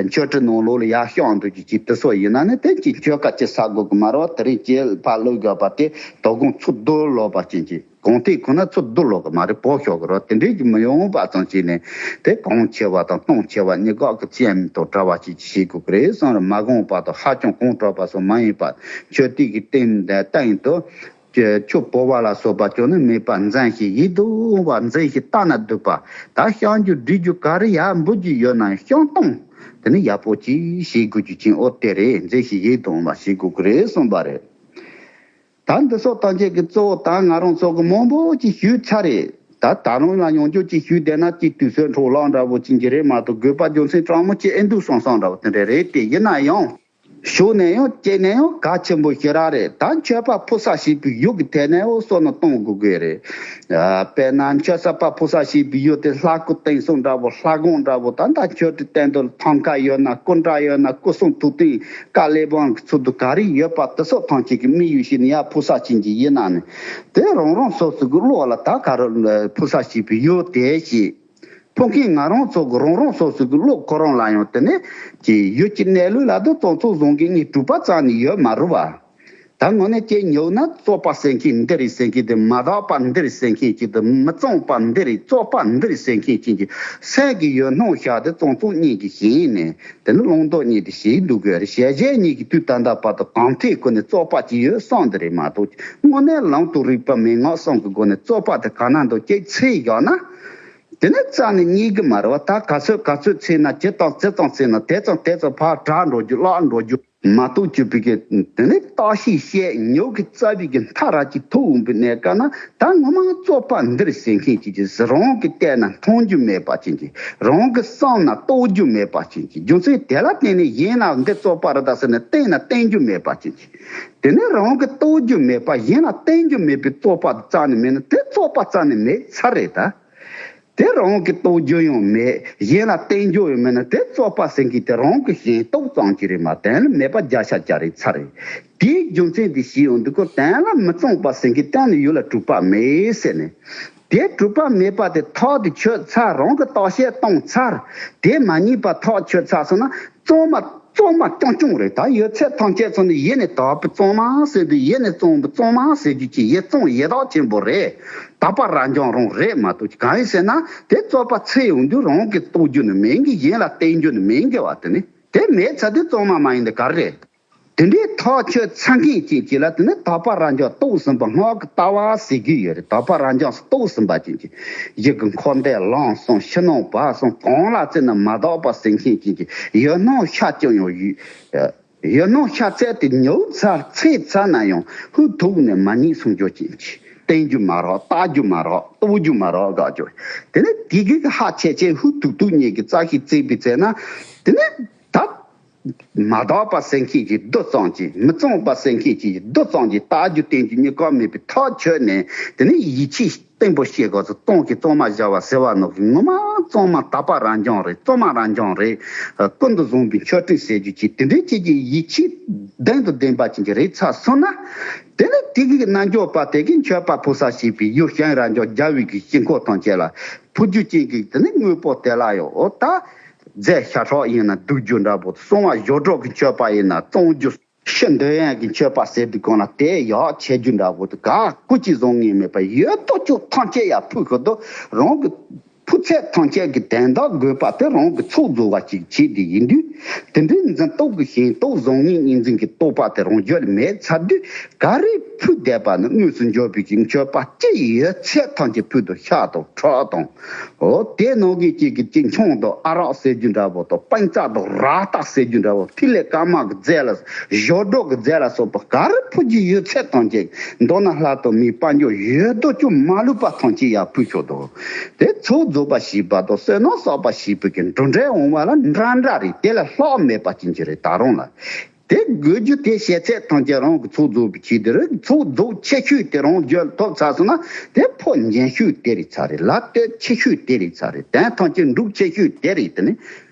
མཆོད་ཁྲི་ནང་ལོགས་ལ་ཡར་ཤོག་འདུག་ཅིག་ཅིག་དེ་སོགས་ཡིན་ན་ནི་དེ་ཅིག་མཆོད་ཁ་ཅིག་ཟ་དགོས་ཀྱི་མ་རེད་བ། དེ་རིང་ཅིག་ཕར་བླུགས་དགོས་པ་དེ་དོ་དགོང་ཚུར་རྡོལ་ལོག་པ་ཅན་གྱི་གོང་ཐིག་ཁོ་ན་ཚུར་རྡོལ་ལོག་གི་མ་རེད། བོ་ཤོག་གི་རེད། དེ་འདྲས་ཀྱི་མི་ཡོང་བ་ཙམ་བྱས་ནས་དེ་གོང་ཆེ་བ་དང་སྟོང་ཆེ་བ་གཉིས་ཀ་གི་ཅན་དང་བྲལ་བ་ཅིག་ཅིག་བྱེད་དགོས་ཀྱི་རེད་བསམ་རེད། མ་དགོངས་པ་དང་ཧ་ཅང་གོང་བྲལ་བ་སོགས་མ་ཡིན་པ་མཆོད་རྟེན་གྱི་སྟེང་སྟེང་དུ། ཆུ་བོར་བ་ལ་སོགས་པ་ཅུང་ནི་མེད་པ་འཛིན་ཞིང་ཡིད་དུ་འོང་བ་འཛིན་ཞིང་ལྟ་ན་སྡུག་པ། ད་བཤམ་རྒྱུ་སྒྲིག་རྒྱུ་ག་རེ་ཡར་འབུལ་རྒྱུ་ཡོད་ན་བཤམ་སྟངས་དེ་ནི་ཡག་པོ་ཅིག་བྱེད་དགོས་རྒྱུ་ཅན་ཨོ་དེ་རེད། འཛིན་ཞིང་ཡིད་དུ་འོང་བ་བྱེད་དགོས་ཀྱི་རེད་གསུངས་པ་རེད། ད་འདི་སོགས་ཐམས་ཅད་ཀྱི་གཙོ་བོ་ད་ང་རང་ཚོ་གི་མང་པོ་ཅིག་ཞུས་ཚར་རེད། ད་ད་རུང་ལ་ཡང་བསྐྱར་ཅིག་ཞུས་བསྡད་ན་ཅིག་དུས་ཚོད་འཕྲོ་བརླག་འདྲ་བོ་ཅིག་གི་རེད་མ་གཏོགས་དགོས་པ་རྒྱུ་མཚན་དྲང་མོ་ཅིག་ཨེ་འདུག་བསམ་བསམ་འདྲ་བོ་དེ་འདྲ་རེད་དེ། ཡིན་ན་ཡང་། ཞོགས་ནས་ཡང་སྐྱེས་ནས་ཡང་གལ་ཆེན་པོ་ཞེ་དྲག་རེད། ད་མཆོད་པ་ཕུལ་ས་བྱེད་པའི་ཡུལ་གྱི་ཐད་ནས་འོ་བསམ་བློ་གཏོང་དགོས་ཀྱི་རེད། དཔེར་ན་མཆོད་པ་ཕུལ་ས་བྱེད་པའི་ཡུལ་དེ་ལྷ་སྐུ་བརྟན་སྲུང་འདྲ་བོ། ལྷ་ཁང་འདྲ་བོ། ད་ལྟ་མཆོད་ཁྲིའི་སྟེང་དུ་ཐང་ཀ་ཡོད་ན། སྐུ་འདྲ་ཡོད་ན། སྐུ་གསུང་ཐུགས་རྟེན་བཀའ་གླེགས་བམ་གྱི་ཚུལ་དུ་ག་རེ་ཡོད་པ་དེ་སོགས་ཐམས་ཅད་ཀྱི་དམིགས་ཡུལ་བྱས་ནས་ཡར་ཕུལ་ས་བྱེད་ཀྱི་ཡིན་ན་ནི། དེ་རང་རང་སོ་སོ་གི་བློ་ལ་ད་ག་རེ་ཕུལ་ས་བྱེད་པའི་ཡུལ་དེ་བྱེད། ཕུལ་མཁན་ང་རང་ཚོ་གི་རང་རང་སོ་སོ་གི་བློ་ཁོ་རང་ལ་ཡང་དེ་ནས་ཀྱི་ཡུལ་གྱི་གནས་ལུགས་ལ་དུ་གཙང་ཚུགས་བཟང་གི་ངས་གྲུབ་པ་རྩ་ནས་ཡོད་མ་རེད་བ། ད་དངོས་གནས་ཀྱི་ཉོབ་ན་བཙོག་པ་ཟེར་མཁན་འདི་རེད་ཟེར་མཁན་དེ། མ་དག་པ་འདི་རེད་ཟེར་མཁན་གྱི་དེ། མི་གཙང་བ་འདི་རེད། བཙོག་པ་འདི་རེད་ཟེར་མཁན་གྱི་གི་སེམས་ཀྱི་ཡོད་སྣང་ཤར་དེ་གཙང་ཚུགས་གཉིས་ཀྱི་ཞེན་ནས་དེ་ནི་བླང་དོར་གཉིས་དེ་ཞེན་འདུག་གི་རེད། ཞལ་བཞེས་གཉིས་ཀྱི་དུས་ད་ལྟ་བར་དུ་གང་ཐད་ཁོ་ནས་བཙོག་པ་ཅིག་ཡོད་བསམ་དེ་རེད་མ་གཏོགས། དངོས་གནས་ལམ་དུ་རིག་པ་མན་ངག་གསུམ་གྱི་སྒོ་ནས་བཙོག་པ་དེ་ག་ན་འདུག་ཅེས་ཚད་བཞག་ན། དེ་ནས་རྩ་ནས་རྙེད་གི་མ་རེད་བ། ད་ག་ཚོད་ག་ཚོད་ཚད་ན་ཇི་ཙམ་ཇི་ཙམ་ཚད་ན་དེ་ཙམ་དེ་ཙམ་ཕར་དྲག་འགྲོ་རྒྱུ་བརླག་འགྲོ་རྒྱུ་མ་གཏོགས་གྱུར་པའི་གི་དེ་ནས་བརྟག་ཤིང་དཔྱད་ཉོབ་ཀྱི་རྩ་བའི་གི་མཐའ་ར་ཅིག་ཐུག་འོང་པའི་གནས་སྐབས་ན། ད་ངོ་མ་བཙོག་པ་འདི་རེད་ཟེར་མཁན་ཅིག་ཅིག་རང་གི་ལྟས་ན་མཐོང་རྒྱུ་མེད་པ་ཅན་གྱི། རང་གི་བསམ་ན་རྟོགས་རྒྱུ་མེད་པ་ཅན་གྱི། རྒྱུ་མཚན་དེ་ལ་བརྟེན་ནས་གཞན་ལ་འདི་བཙོག་པ་རེད་ད་ཟེར་ནས་བསྟན་ན་བསྟན་རྒྱུ་མེད་པ་ཅན་གྱི། དེ་ནས་རང་གི་རྟོགས་རྒྱུ་མེད་པ་གཞན་ལ་བསྟན་རྒྱུ་མེད་པའི་བཙོག་པ་རྩ་ནས་མེད་ན་དེ་བཙོག་པ་རྩ་ནས་མེད་ཚར་རེད་ད། དེ་རང་གི་རྟོགས་རྒྱུ་ཡང་མེད། གཞན་ལ་བསྟན་རྒྱུ་ཡང་མེད་ན་དེ་བཙོག་པ་ཟེར་མཁན་དེ་རང་གི་ཞེན་རྟོག་ཙམ་གྱིས་རེད་མ་གཏོགས་མེད་པ་བརྒྱ་ཆ་བརྒྱ་རེད་ཚར་རེད། དེའི་རྒྱུ་མཚན་དེ་ཞིག་ཡོང་དུས་ཁོ་གཏན་ལ་མི་གཙང་བ་ཟེར་མཁན་གཏན་ནས་ཡུལ་ལ་གྲུབ་པ་མེད་ཟེར་ནས། དེ་གྲུབ་པ་མེད་པ་དེ་ཐག་དེ་ཆོད་ཚར། རང་གི་བརྟག་དཔྱད་བཏང་ཚར། དེ་མ་རྙེད་པ་ཐག་ཆོད་ཚར་སོང་ན་གཙང་མ་གཙང་མ་རྐྱང་རྐྱང་རེད། ད་ཡོད་ཚད་ཐམས་ཅད་ཚོ་ནི་ཡེ་ནས་དག་པའི་གཙང་མ་ཟེར་དུས་ཡེ་ནས་གཙང་པའི་གཙང་མ་ཟེར་རྒྱུ་ཅིག་ཡེ་གཙང་ཡེ་དག་ཆེན་པོ་རེད། དག་པ་རབ་འབྱམས་རང་རེད་མ་གཏོགས་གང་ཡིན་ཟེར་ན་དེ་བཙོག་པ་ཚད་ཡོང་དུས་རང་གི་རྟོགས་རྒྱུ་ནི་མིན་གི། གཞན་ལ་བསྟན་རྒྱུ་ནི་མིན་གི་བ། དེ་ནི་དེ་མེད་ཚར་དུས་གཙང་མ་མ་ཡིན་དེ་ག་རེ་རེད། དེ་འདྲའི་ཐག་ཆོད་ཚར་མཁན་ཅན་གྱི་ལ་དེ་ནི་དག་པ་རབ་འབྱམས་རྟོགས་ཟིན་པ་སྔགས་ཀྱི་ལྟ་བ་ཟེར་གྱི་ཡོད་རེད། དག་པ་རབ་འབྱམས་རྟོགས་ཟིན་པ་ཅན་གྱི་ཡི་གེ་འཁོར་འདས་ལམ་གསུམ་ཕྱི་ནང་བར་གསུམ་གང་ལ་བརྩིས་ན་མ་དག་པ་ཟེར་མཁན་ཅན་གྱི་ཡུལ་སྣང་ཤར་ཀྱང་ཡང་ཡུལ་ཡུལ་སྣང་ཤར་ཚད་དེ་ཉུང་ཚར་ཚེ་ཚར་ན་ཡང་ཧུད་ཐུག་ནས་མ་རྙེད་སོང་རྒྱུ་ཅན་གྱི་བསྟན་རྒྱུ་མ་རག་བལྟ་རྒྱུ་མ་རག་རྟོགས་རྒྱུ་མ་རག་དགག་རྒྱུ། དེ་ནི་དེ་གི་ཧ་ཆེ་ཆེ་ཧུད་ཐུག་ཐུག་ཉིད་ཀྱི་རྩ་ཤེས་བརྩིས་པའི་ཚེ་ན་དེ་ནི་ད། མ་དག་པ་ཟེར་མཁན་གྱི་རྡུལ་ཙམ་གྱིས། མི་གཙང་བ་ཟེར་མཁན་གྱི་རྡུལ་ཙམ་གྱིས་བལྟ་རྒྱུ་བསྟན་རྒྱུ་གཉིས་ཀ་མེད་པའི་ཐག་ཆོད་ནས། དེ་ནི་ཡིད་ཆེས་བརྟན་པོ་བྱེད་དགོས་སོ། གཙང་གི་གཙང་མ་བཞག་པ་ཟེར་བ་ནོ་གི་ངོ་མ་གཙང་མ་དག་པ་རབ་འབྱམས་རེད། གཙང་མ་རབ་འབྱམས་རེད། ཀུན་ཏུ་བཟང་པོའི་མཆོད་སྤྲིན་ཟེར་རྒྱུ་གྱིས་དེ་འདྲའི་ཅིག་གི་ཡིད་ཆེས་ལྡན་དུ་ལྡན་པ་ཅན་གྱི་རེད་ཚར་སོང་ན། དེ་ནི་དེ་གི་རྣལ་འབྱོར་པ་དེ་གི་མཆོད་པ་ཕུལ་ས་བྱེད་པའི་ཡུལ་གཞན་རབ་འབྱམས་རྒྱལ་བའི་གི་དཀྱིལ་འཁོར་ཐམས་ཅད་ལ་ཕུལ་རྒྱུ་ཅན་གྱི་དེ་ནི་དངོས་པོ་དེ་ལ་ཡང་འོ་ད། རྫས་ཤ་ཁྲག་ཡིན་ན་བདུག་རྒྱུ་འདྲ་པོ། གསང་བ་བྱང་གྲོགས་ཀྱི་མཆོད་པ་ཡིན་ན་གཙང་རྒྱུ། ཕྱི་འདོད་ཡོན་གྱི་མཆོད་པ་ཟེར་དུས་གང་ལ་དེ་ཡག་ཆེ་རྒྱུ་འདྲ་པོ་དེ་ག་སྐུ་གཅིག་བཟང་ངན་མེད་པར་ཡོད་དོ་ཅོག་ཐམས་ཅད་ཡར་ཕུལ་ཁོ་དོ། རང་གི་ཕུལ་ཚད་ཐམས་ཅད་ཀྱི་དོན་དག་དགོས་པ་དེ་རང་གི་ཚོགས་རྫོགས་པ་ཅིག་བྱེད་དེ་ཡིན་དུས། དེ་འདྲའི་འཛིན་རྟོག་གི་ཞེན་རྟོག་བཟང་ངན་གཉིས་འཛིན་གྱི་རྟོག་པ་དེ་རང་རྒྱུད་ལ་མེད་ཚར་དུས། ག་རེ་ཕུལ་བསྡད་པ་ནི་དངོས་སུ་འབྱོར་བའི་ཅིག་མཆོད་པ་ཅི་ཡོད་ཚད་ཐམས་ཅད་ཕུལ་དུ་ཤ་དང་ཁྲག་དང་། འོ་དེ་ནང་གི་གཅིག་གི་གཅིག་ཆང་དང་ཨ་རག་ཟེར་རྒྱུ་འདྲ་པོ་དང་སྤང་རྩྭ་དང་ར་བཏགས་ཟེར་རྒྱུ་འདྲ་པོ། ཐིག་ལེ་དཀར་དམར་གྱི་རྫས་ལ་ཞབས་བྲོ་གི་རྫས་ལ་སོགས་པ་ག་རེ་ཕུལ་རྒྱུ་ཡོད་ཚད་ཐམས་ཅད་མདོར་ན་ལྷ་དང་མིའི་དཔལ་འབྱོར་ཡོད་དོ་ཅོག་མ་ལུས་པ་ཐམས་ཅད་ཡར་ཕུལ་ཆོག་དོ། དེ་ཚོགས་རྫོགས་པ་ཞེས་པ་དང་བསོད་ནམས་བསགས་པ་ཞེས་པའི་གི་འགྲོ་འབྲས་འོང་བ་ལ་འདྲ་འདྲ་རེད། དེ་ལས་ལྷག་མེད་པ་ཅན་གྱི་རེད་ད་རུང་ལ། དེ་དགོས་རྒྱུ་དེ་བྱས་ཚད་ཐམས་ཅད་རང་གི་ཚོགས་རྫོགས་པའི་ཆེད་དུ་རེད། ཚོགས་རྫོགས་ཆེ་ཤོས་དེ་རང་རྒྱུད་ཐོབ་ཚར་སོང་ན་དེ་ཕོ་ཉན་ཤོས་དེ་རེད་ཚར་རེད། ལ་སྟོད་ཆེ་ཤོས་དེ་རེད་ཚར་རེད། དོན་ཐམས་ཅད་འགྲུབ་ཆེ་ཤོས་དེ་རེད། དེ་ནི་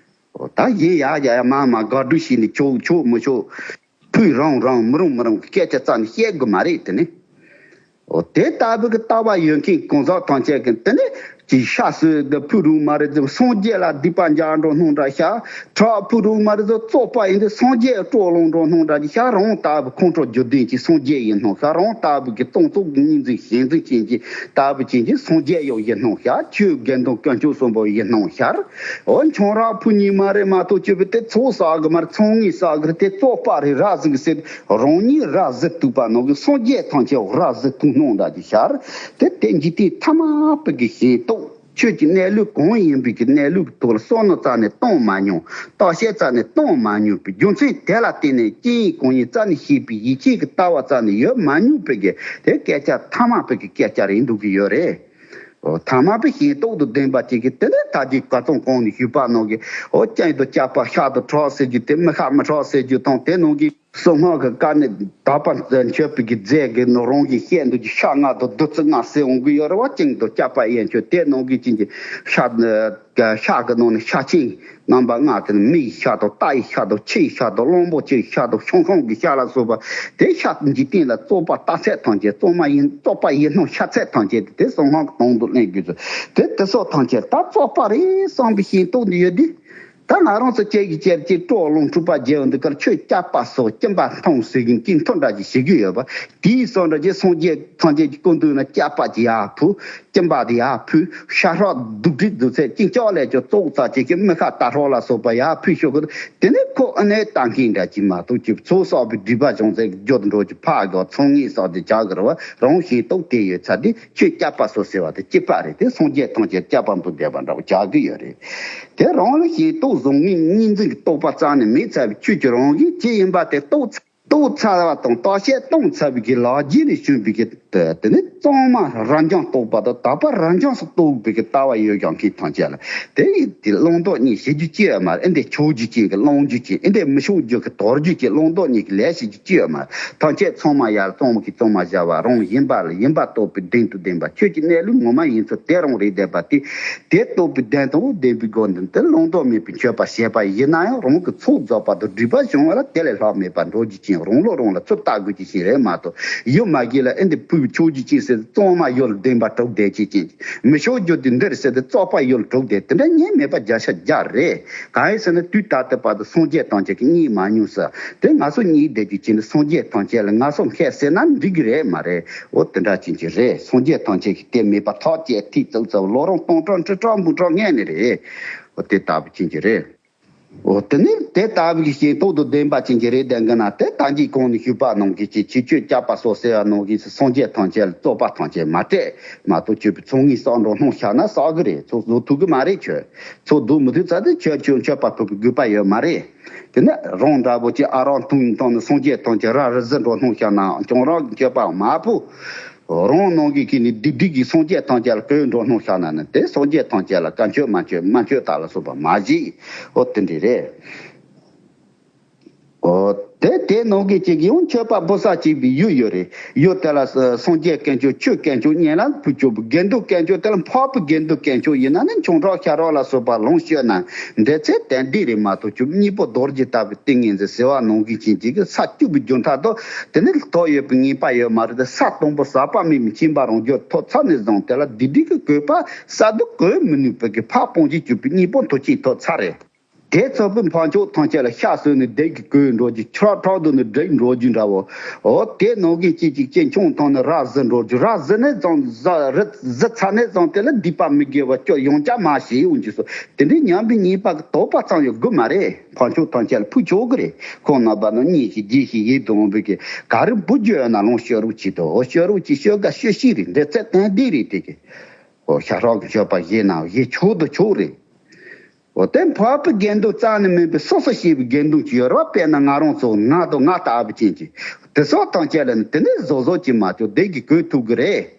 ད་གཞན་ཡ་ཡ་ཡ་མ་མ་དགག་སྒྲུབ་བྱས་ནས་ཆོག་ཆོག་མི་ཆོག་ཕུལ་རུང་རུང་མི་རུང་མི་རུང་གི་སྐད་ཆ་རྩ་ནས་བཤད་དགོས་མ་རེད། དེ་ནི། འོ་དེ་ལྟ་བུ་གི་ལྟ་བ་ཡོད་མཁན་གང་ཟག་ཐམས་ཅད་ཀྱིས་དེ་ནི་ཅིག་ཤ་གསོལ་འདི་ཕུལ་རུང་མ་རེད། སངས་རྒྱས་ལ་སྡིག་པ་འཇལ་འགྲོ་སྣང་འདྲ་ཤག་ཁྲག་ཕུལ་རུང་མ་རེད། བཙོག་པ་ཡིན་དུས་སངས་རྒྱས་སྤྲོ་ལོང་འགྲོ་སྣང་འདྲ་ཅིག་ཤག་རང་ལྟ་བུ་ཁོང་ཁྲོ་རྒྱུ་ལྡན་གྱི་སངས་རྒྱས་ཡིན་སྣང་ཤག་རང་ལྟ་བུ་གི་སྟོང་ཚོགས་ཀྱི་གཉིས་འཛིན་ཞེན་འཛིན་ཅན་གྱི་ལྟ་བུ་ཅན་གྱི་སངས་རྒྱས་ཡང་ཡིན་སྣང་ཤག་ཆོས་དགེ་འདུན་དཀོན་མཆོག་གསུམ་པོ་ཡིན་སྣང་ཤག་འོ་ཆང་རག་ཕུལ་ཉིན་མ་རེད་མ་གཏོགས་ཅི་བུ་དེ་ཚོགས་བསགས་གི་མ་རེད། ཚོགས་དངོས་བསགས་གི་རེད། དེ་བཙོག་པ་རེད་ར་ཟིག་ཟེར། རང་ཉིད་ར་ཟིག་ཐུག་པ་ནང་གི་སངས་རྒྱས་ཐམས་ཅད་ར་ཟིག་ཐུག་སྣང་འདྲ་ཅིག་ཤར། དེ་དེ་འཇིག་རྟེན་ཐ་མ་པའི་གི་ཞེན་རྟོག་ཆོས་ཀྱི་གནས་ལུགས་གང་ཡིན་པའི་གི་གནས་ལུགས་ཐོག་ལ་བསམ་བློ་རྩ་ནས་གཏོང་མ་མྱོང་། བརྟག་དཔྱད་རྩ་ནས་གཏོང་མ་མྱོང་བའི་རྒྱུ་མཚན་དེ་ལ་བརྟེན་ནས་སྐྱེ་ཡི་གང་ཡིན་རྩ་ནས་ཤེས་པའི་ཡིད་ཆེས་ཀྱི་ལྟ་བ་རྩ་ནས་ཡོད་མ་མྱོང་བའི་གི་དེ་སྐད་ཆ་ཐ་མ་པའི་གི་སྐད་ཆ་རེད་འདུག་གི་ཡོད་རེད། འོ་ཐ་མ་པའི་ཞེན་རྟོག་ཏུ་ལྡན་པ་ཅིག་གིས་དེ་ནས་ད་ཅིག་ག་ཚོད་གོང་ནས་ཞུས་པ་ནང་གི་འོ་སྐྱོན་དང་བཅས་པ་ཤ་དང་ཁྲག་ཟེར་རྒྱུ་དེ་མི་ཤ་མི་ཁྲག་ཟེར་རྒྱུ་དང་དེ་ནང་གི་གསང་སྔགས་ཀྱི་བཀའ་ནི་དག་པ་མཆོད་པའི་གི་རྫས་ཀྱི་ནང་རང་གི་བཤད་འདུག་གི་ཤ་ལྔ་དང་བདུད་རྩི་ལྔ་ཟེར་འོང་གི་ཡོད་རེད་བ། སྐྱོན་དང་བཅས་པ་ཡན་ཆོད་དེ་ནང་གི་ཅིག་གི་ཤ་ཤ་གི་ནང་ནས་ཤ་ཆེན། རྣམ་པ་ལྔ་དེ་ནི་མི་ཡི་ཤ་དང་རྟ་ཡི་ཤ་དང་ཆུ་ཡི་ཤ་དང་གླང་པོ་ཆེའི་ཤ་དང་ཤང་ཤང་གི་ཤ་ལ་སོགས་པ་དེ་ཤ་འཇིག་རྟེན་ལ་བཙོག་པ་ལྟ་ཚད་ཐམས་ཅད་བཙོག་མ་ཡིན་བཙོག་པ་ཡིན་སྣང་ཤ་ཚད་ཐམས་ཅད་དེ་དེ་གསང་སྔགས་ཀྱི་དོན་དུ་ལེན་དགོས་ཚུལ་དེ་དེ་སོགས་ཐམས་ཅད་ད་བཙོག་པ་རེད་བསམ་པའི་ཞེན་རྟོག་འདི་ཡོད་དུས། ད་ང་རང་ཚོ་ཁྱེད་ཀྱི་ཁྱེད་ཀྱི་སྤྲོ་ལོང་འཁྲུལ་པ་རྒྱལ་བ་འདི་གར་ཆོས་བསྐྱབ་པ་སོགས་སྐྱིན་པ་འཐུང་ཟེར་གིན་སྐྱིན་འཐུང་འདྲ་ཅིག་བྱེད་ཀྱི་ཡོད་པ་དེའི་སོགས་འདྲ་ཅིག་སངས་རྒྱས་ཐམས་ཅད་ཀྱི་སྐུ་མདུན་ན་བསྐྱབས་པ་ཅིག་ཡར་ཕུལ། སྐྱིན་པ་དེ་ཡར་ཕུལ། ཤ་ཧྲག་སྡུག་སྒྲིག་སྡུག་ཚད་ཅིག་ཅོག་ལས་ཀྱང་བཙོག་ཙག་ཅིག་གི་མི་ཤ་རྟ་ཧྲག་ལ་སོགས་པ་ཡར་ཕུལ་ཤོག་གི། དེ་ནས་ཁོ་ཨ་ནེ་ལྟ་མཁན་འདྲ་ཅིག་མ་གཏོགས་ཅིག་ཚོགས་བསགས་པའི་སྒྲིབ་པ་སྦྱོང་ཚད་ཀྱི་རྒྱུ་དུ་འགྲོ་ཅིག་ཕར་གི་ཚོང་ངེས་བསགས་ཏེ་བྱ་གི་རེད་བ། རང་ཞེན་རྟོག་དེ་ཡོད་ཚར་དེ་ཆོས་བསྐྱབ་པ་སོགས་ཟེར་བ་དེ་གཅིག་པ་རེད། དེ་སངས་རྒྱས་ཐམས་ཅད་བསྐྱབ་པ་འདུག་བསྡད་པ་འདྲ་བོ་བྱ་གི་ཡོད་རེད། དེ་རང་ལ་ཞེན་རྟོག་བཟང་ངན་གཉིས་འཛིན་གྱི་རྟོག་པ་རྩ་ནས་མེད་ཚར་བའི་ཆོས་ཀྱི་རང་བཞིན་ཅི་ཡིན་པ་དེ་རྟོགས་ཚར། རྟོགས་ཚར་བ་དང་བརྟག་དཔྱད་གཏོང་ཚར་བའི་གི་ལག་རྗེས་ནས་བྱུང་བའི་གི་དེ་ནི་གཙང་མ་རབ་འབྱམས་རྟོགས་པ་དང་དག་པ་རབ་འབྱམས་སུ་རྟོགས་པའི་གི་ལྟ་བ་ཡོད་ཀྱང་མཁན་ཐམས་ཅད་ལ་དེ་ཡི་དེ་བླང་དོར་གཉིས་བྱེད་རྒྱུ་ཅི་ཡོད་མ་རེད། ཨེ་འདི་ཆོག་རྒྱུ་ཅན་གི་བླང་རྒྱུ་ཅན། ཨེ་འདི་མི་ཆོག་རྒྱུ་གི་དོར་རྒྱུ་ཅན། བླང་དོར་གཉིས་ཀྱི་ལས་བྱེད་རྒྱུ་ཅི་ཡོད་མ་རེད། ཐམས་ཅད་ཚང་མ་ཡར་གཙང་མ་གི་གཙང་མ་བཞག་པ་རང་ཡིན་པ་ལ་ཡིན་པ་རྟོགས་པའི་གདེང་དུ་ལྡན་པ་ཆོས་ཀྱི་གནས་ལུགས་ངོ་མ་ཡིན་ཚུལ་དེ་རང་རེད་བསྡད་པ་དེ། དེ་རྟོགས་པའི་གདེང་དང་ལྡན་པའི་སྒོ་ནས་དེ་བླང་དོར་མེད་པའི་མཆོད་པ་བྱས་པ་ཡིན་ན་ཡང་རང་གི་ཚོགས་རྫོགས་པ་དང་སྒྲིབ་པ་སྦྱོང་བ་ལ་དེ་ལས་ལྷག་མེད་པར་འགྲོ་རྒྱུ་ཅན། རང་བློ་རང་ལ་ཚུར་ལྟ་དགོས་ཀྱི་ཞིག་རེད་མ་གཏོགས་ཡུལ་མ་གི་ལ་ཨེ་འདི་ཕུལ་ཆོག་རྒྱུ་ཅན་ཟེར་གཙང་མ་ཡུལ་བདེན་པ་གྲུབ་བསྡད་ཀྱི་ཅན། མི་ཆོག་རྒྱུ་དེ་འདིར་ཟེར་ཏེ་བཙོག་པ་ཡུལ་གྲུབ་བསྡད་དེ་འདྲ་ཉེས་མེད་པ་བརྒྱ་ཆ་བརྒྱ་རེད། གང་ཡིན་ཟེར་ན་དུས་ད་ལྟ་བར་དུ་སངས་རྒྱས་ཐམས་ཅད་ཀྱིས་རྙེད་མ་མྱོང་ཟེར། དེ་ང་ཚོ་རྙེད་བསྡད་རྒྱུ་ཅན་ནི་སངས་རྒྱས་ཐམས་ཅད་ལ་ང་ཚོ་མཁས་ཟེར་ན་འགྲིག་གི་རེད་མ་རེད། འོ་དེ་འདྲ་ཅན་གྱི་རེད། སངས་རྒྱས་ཐམས་ཅད་ཀྱིས་དེ་མེད་པ་ཐག་བཅད་ཐིག་ཙག་ཙག་ལོ་རིམ་སྟོང་ཕྲག་ཁྲི་ཕྲག་འབུམ་ཕྲག་སྔོན་ནས་རེད། འོ་དེ་ལྟ་བུ་ཅན་གྱི་རེད། འོ་དེ་ནི་དེ་ལྟ་བུའི་ཤེས་རྟོགས་དང་ལྡན་པ་ཅན་གྱི་རེད་བསྡད་གི་ན། དེ་ད་གིན་གོང་ནས་ཞུས་པ་ནང་གི་ཅི་ཁྱད་ཆོས་སྐྱབས་པ་སོགས་ཟེར་བ་ནང་གི་སངས་རྒྱས་ཐམས་ཅད་ལ་རྩོད་པ་ཐམས་ཅད་མ་སྤྲད་མ་གཏོགས། ཁྱོད་པའི་ཚོགས་ངན་བསགས་འགྲོ་སྣང་བཞག་ན་བསགས་གི་རེད། ཚོགས་རྫོགས་ཐུབ་གི་མ་རེད། ཁྱོད་ཚོགས་རྫོགས་མི་ཐུབ་ཙང་དེ་ཁྱོད་ཁྱོད་མཆོད་པ་ཕུལ་བའི་དགོས་པ་ཡོད་མ་རེད། དེ་ནི་རང་འདྲ་པོ་ཅིག་ཨ་རང་ཐུང་ཐང་ནས་སངས་རྒྱས་ཐམས་ཅད་ར་རི་བཟི་འགྲོ་སྣང་བཞག་ན་ཁྱོད་རང་གི་མཆོད་པ་མ་ཕུལ། རང་ནང་གི་ཁྱེད་ནི་སྡིག་སྒྲིབ་ཀྱི་སངས་རྒྱས་ཐམས་ཅད་ལ་གོས་འགྲོ་སྣང་བཞག་ན་ནི། དེ་སངས་རྒྱས་ཐམས་ཅད་ལ་བཀའ་མཆོད་མ་མཆོད་མ་མཆོད་དག་ལ་སོགས་པ་མ་བྱེད། འོ་དེ་འདྲ་རེད། འོ་དེ་དེ་ནང་གི་ཅིག་ཡང་མཆོད་པ་འབུལ་ས་བྱེད་པའི་ཡུལ་ཡོད་རེད། ཡུལ་དེ་ལ་སངས་རྒྱས་དཀོན་མཆོག་ཆོས་དཀོན་མཆོག་གཉིས་ལ་ཕུལ་ཆོག་པའི་དགེ་འདུན་དཀོན་མཆོག་དེ་ལ་འཕགས་པའི་དགེ་འདུན་དཀོན་མཆོག་ཡིན་ན་ནི་ཁྱུང་ཁྲག་ཤ་རོགས་ལ་སོགས་པ་ལོངས་སྤྱོད་ན་འདྲ་ཚེ་དེ་འདྲ་རེད་མ་གཏོགས། ཁྱོད་གཉེན་པོ་རྡོ་རྗེ་ལྟ་བུའི་ཏིང་ངེ་འཛིན་ཟེར་བ་ནང་གི་ཅིག་ཅིག་གི་ས་བཅུ་པའི་རྒྱུན་མཐའ་དང་དེ་ནི་ཐོག་ཡོད་པའི་ངེས་པ་ཡོད་མ་རེད་དེ། ས་དང་པོ་ཟག་པ་མེད་པའི་མཁྱེན་པ་རང་རྒྱུད་ཐོབ་ཚར་ནས་བཟུང་དེ་ལ་སྡིག་སྒྲིབ་ཀྱི་གོས་པ་བསགས་དུ་གོས་མི་ནུས་པའི་གི་འཕགས་དཔུང་གིས་གྱུར་པའི་གཉེན་པོ་མཐུ་ཆེན་ཐོབ་ཚར་རེད། དེ་ཚོགས་པའི་འཕགས་མཆོག་ཐམས་ཅད་ལ་ཤ་ཟོས་ནས་སྡིག་གི་གོས་འགྲོ་རྒྱུ། ཁྲག་ཁྲག་འདུག་ནས་སྦྲང་འགྲོ་རྒྱུ་འདྲ་བོ། འོ་དེ་ནང་གི་ཅིག་ཅིག་ཅན་ཁྱུང་ཐང་ནས་ར་བཟི་འགྲོ་རྒྱུ། ར་བཟི་ནས་ཙང་ཟ་རི་བཟི་ཚར་ནས་ཙང་དེ་ལ་སྡིག་པ་མི་དགེ་བ་སྐྱོ་ཡང་བསྐྱར་མ་བྱེད་འོང་རྒྱུ་སོགས་དེ་འདྲའི་ཉམས་པའི་ཉེས་པ་གི་དོགས་པ་ཙམ་ཡང་དགོས་མ་རེད། འཕགས་མཆོག་ཐམས་ཅད་ལ་ཕུལ་ཆོག་གི་རེད། ཁོང་རྣམ་པ་རྣམས་མཉེས་ཤིང་དགྱེས་ཤིང་ཡིད་དུ་འོང་བའི་གི་ག་རེ་འབུལ་རྒྱུ་ཡོད་ན་ལོངས་སྤྱོད་རོགས་བྱེད་དོ། འོ་སྤྱོད་རོགས་བྱེད། སྤྱོད་དགའ་སྤྱོད་ཤེས་རེད། འདི་ཚད་དོན་འདི་རེད། དེ་གི་འོ་ཤ་ཁྲག་གི་མཆོད་པ་བཞེས་ན་བཞེས་ཆོག་ཏུ་ཆོག་རེད། འོ་དེ་འཕགས་པའི་དགེ་འདུན་རྩ་ནས་མིན་པའི་སོ་སོ་ཞེས་པའི་དགེ་འདུན་ཅིག་ཡོད་རེད་བ། དཔེར་ན་ང་རང་ཚོ་ང་དང་ང་ལྟ་བུ་ཅན་གྱི་དེ་སོགས་ཐམས་ཅད་ལ་ནི་དེ་ནས་བཟོ་བཟོ་ཅིག་མ་གཏོགས་སྡིག་གི་གོས་ཐུབ་གི་རེད།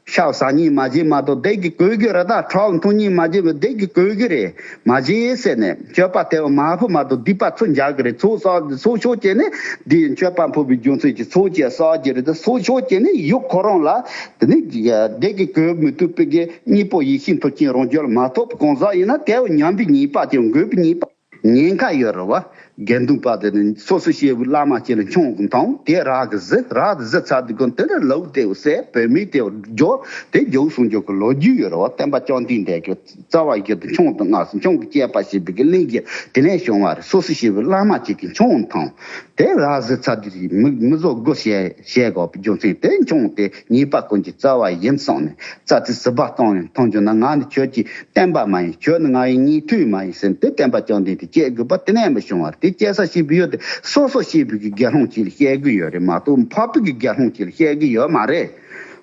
ཤ་ཟ་ཉེས་མ་བྱེད་མ་གཏོགས་སྡིག་གི་གོས་གི་རེད། ད་ཁྲག་འཐུང་ཉེས་མ་བྱེད་པ་སྡིག་གི་གོས་གི་རེད། མ་བྱེད་ཟེར་ནས་མཆོད་པ་དེ་བ་མ་ཕུལ་མ་གཏོགས་སྡིག་པ་ཚུར་འཇགས་གི་རེད། ཚོགས་བསགས་ཚོགས་ཆོག་བྱས་ནས་འདི་མཆོད་པ་ཕུལ་བའི་རྒྱུ་མཚན་གྱིས་ཚོགས་བཅས་བསགས་རྒྱུ་རེད། ཚོགས་ཆོག་བྱས་ནས་ཡུལ་ཁོ་རང་ལ་དེ་ནི་སྡིག་གི་གོས་མི་ཐུབ་པའི་གི་གཉེན་པོ་ཡེ་ཤེས་མཐུ་ཆེན་རང་རྒྱུད་ལ་མ་ཐོབ་གང་ཟག་ཡིན་ན་དེ་བ་ཉམས་པའི་ཉེས་པ་དེ་འགོས་པའི་ཉེས་པ། ཉེན་ཁ་ཡོད་རེད་བ། དགེ་འདུན་པ་དེ་ནི་སོ་སོ་ཞེས་པའི་བླ་མ་ཅིག་ལ་ཆང་གི་འཐུང་དེ་རག་གི་བཟི་རག་གི་བཟི་ཚར་དུས་ཀུན་དེ་ནི་ལུག་དེ་བསད་བུད་མེད་དེ་འཇོག་དེ་རྒྱུགས་སོང་རྒྱུགས་གི་ལོ་རྒྱུས་ཡོད་རེད་བ། སྟོན་པ་བཅོམ་ལྡན་འདས་ཀྱི་རྩ་བ་བཞི་དང་ཆང་དང་སྔགས་སུ་ཆང་གི་བཅས་པ་ཞེས་པའི་གི་གླེང་གཞི་དེ་ནས་བྱུང་བ་རེད། སོ་སོ་ཞེས་པའི་བླ་མ་ཅིག་གི་ཆང་འཐུང་དེ་རག་བཟི་ཚར་དུས་མི་མི་བཟོ་དགོས་ཞེས་བཤད་དགོས་པའི་རྒྱུ་མཚན་དེ་ཆང་དེ་ཉེས་པ་ཀུན་གྱི་རྩ་བ་ཡིན་བསམ་ནས་རྩ་ཚིག་ཟིལ་པ་གཏོང་ཡང་འཐུང་རྒྱུ་ན་ང་ནི་ཁྱོད་ཀྱི་བསྟན་པ་མ་ཡིན། ཁྱོད་ནི་ང་ཡི་ཉན་ཐོས་མ་ཡིན་ཟེར་ཏེ་བསྟན་པ་བཅོམ་ལྡན་འདས་བསྐྱེད་དགོས་པ་དེ་ནས་མི་བྱུང་བར་དེ་བསྐྱེད་ས་ཞེས་པའི་ཡུལ་དེ་སོ་སོ་ཞེས་པའི་གི་དགེ་སློང་གཅིག་ལ་བཤད་གི་ཡོད་རེད་མ་གཏོགས་འཕགས་པའི་གི་དགེ་སློང་གཅིག་ལ་བཤད་གི་ཡོད་མ་རེད།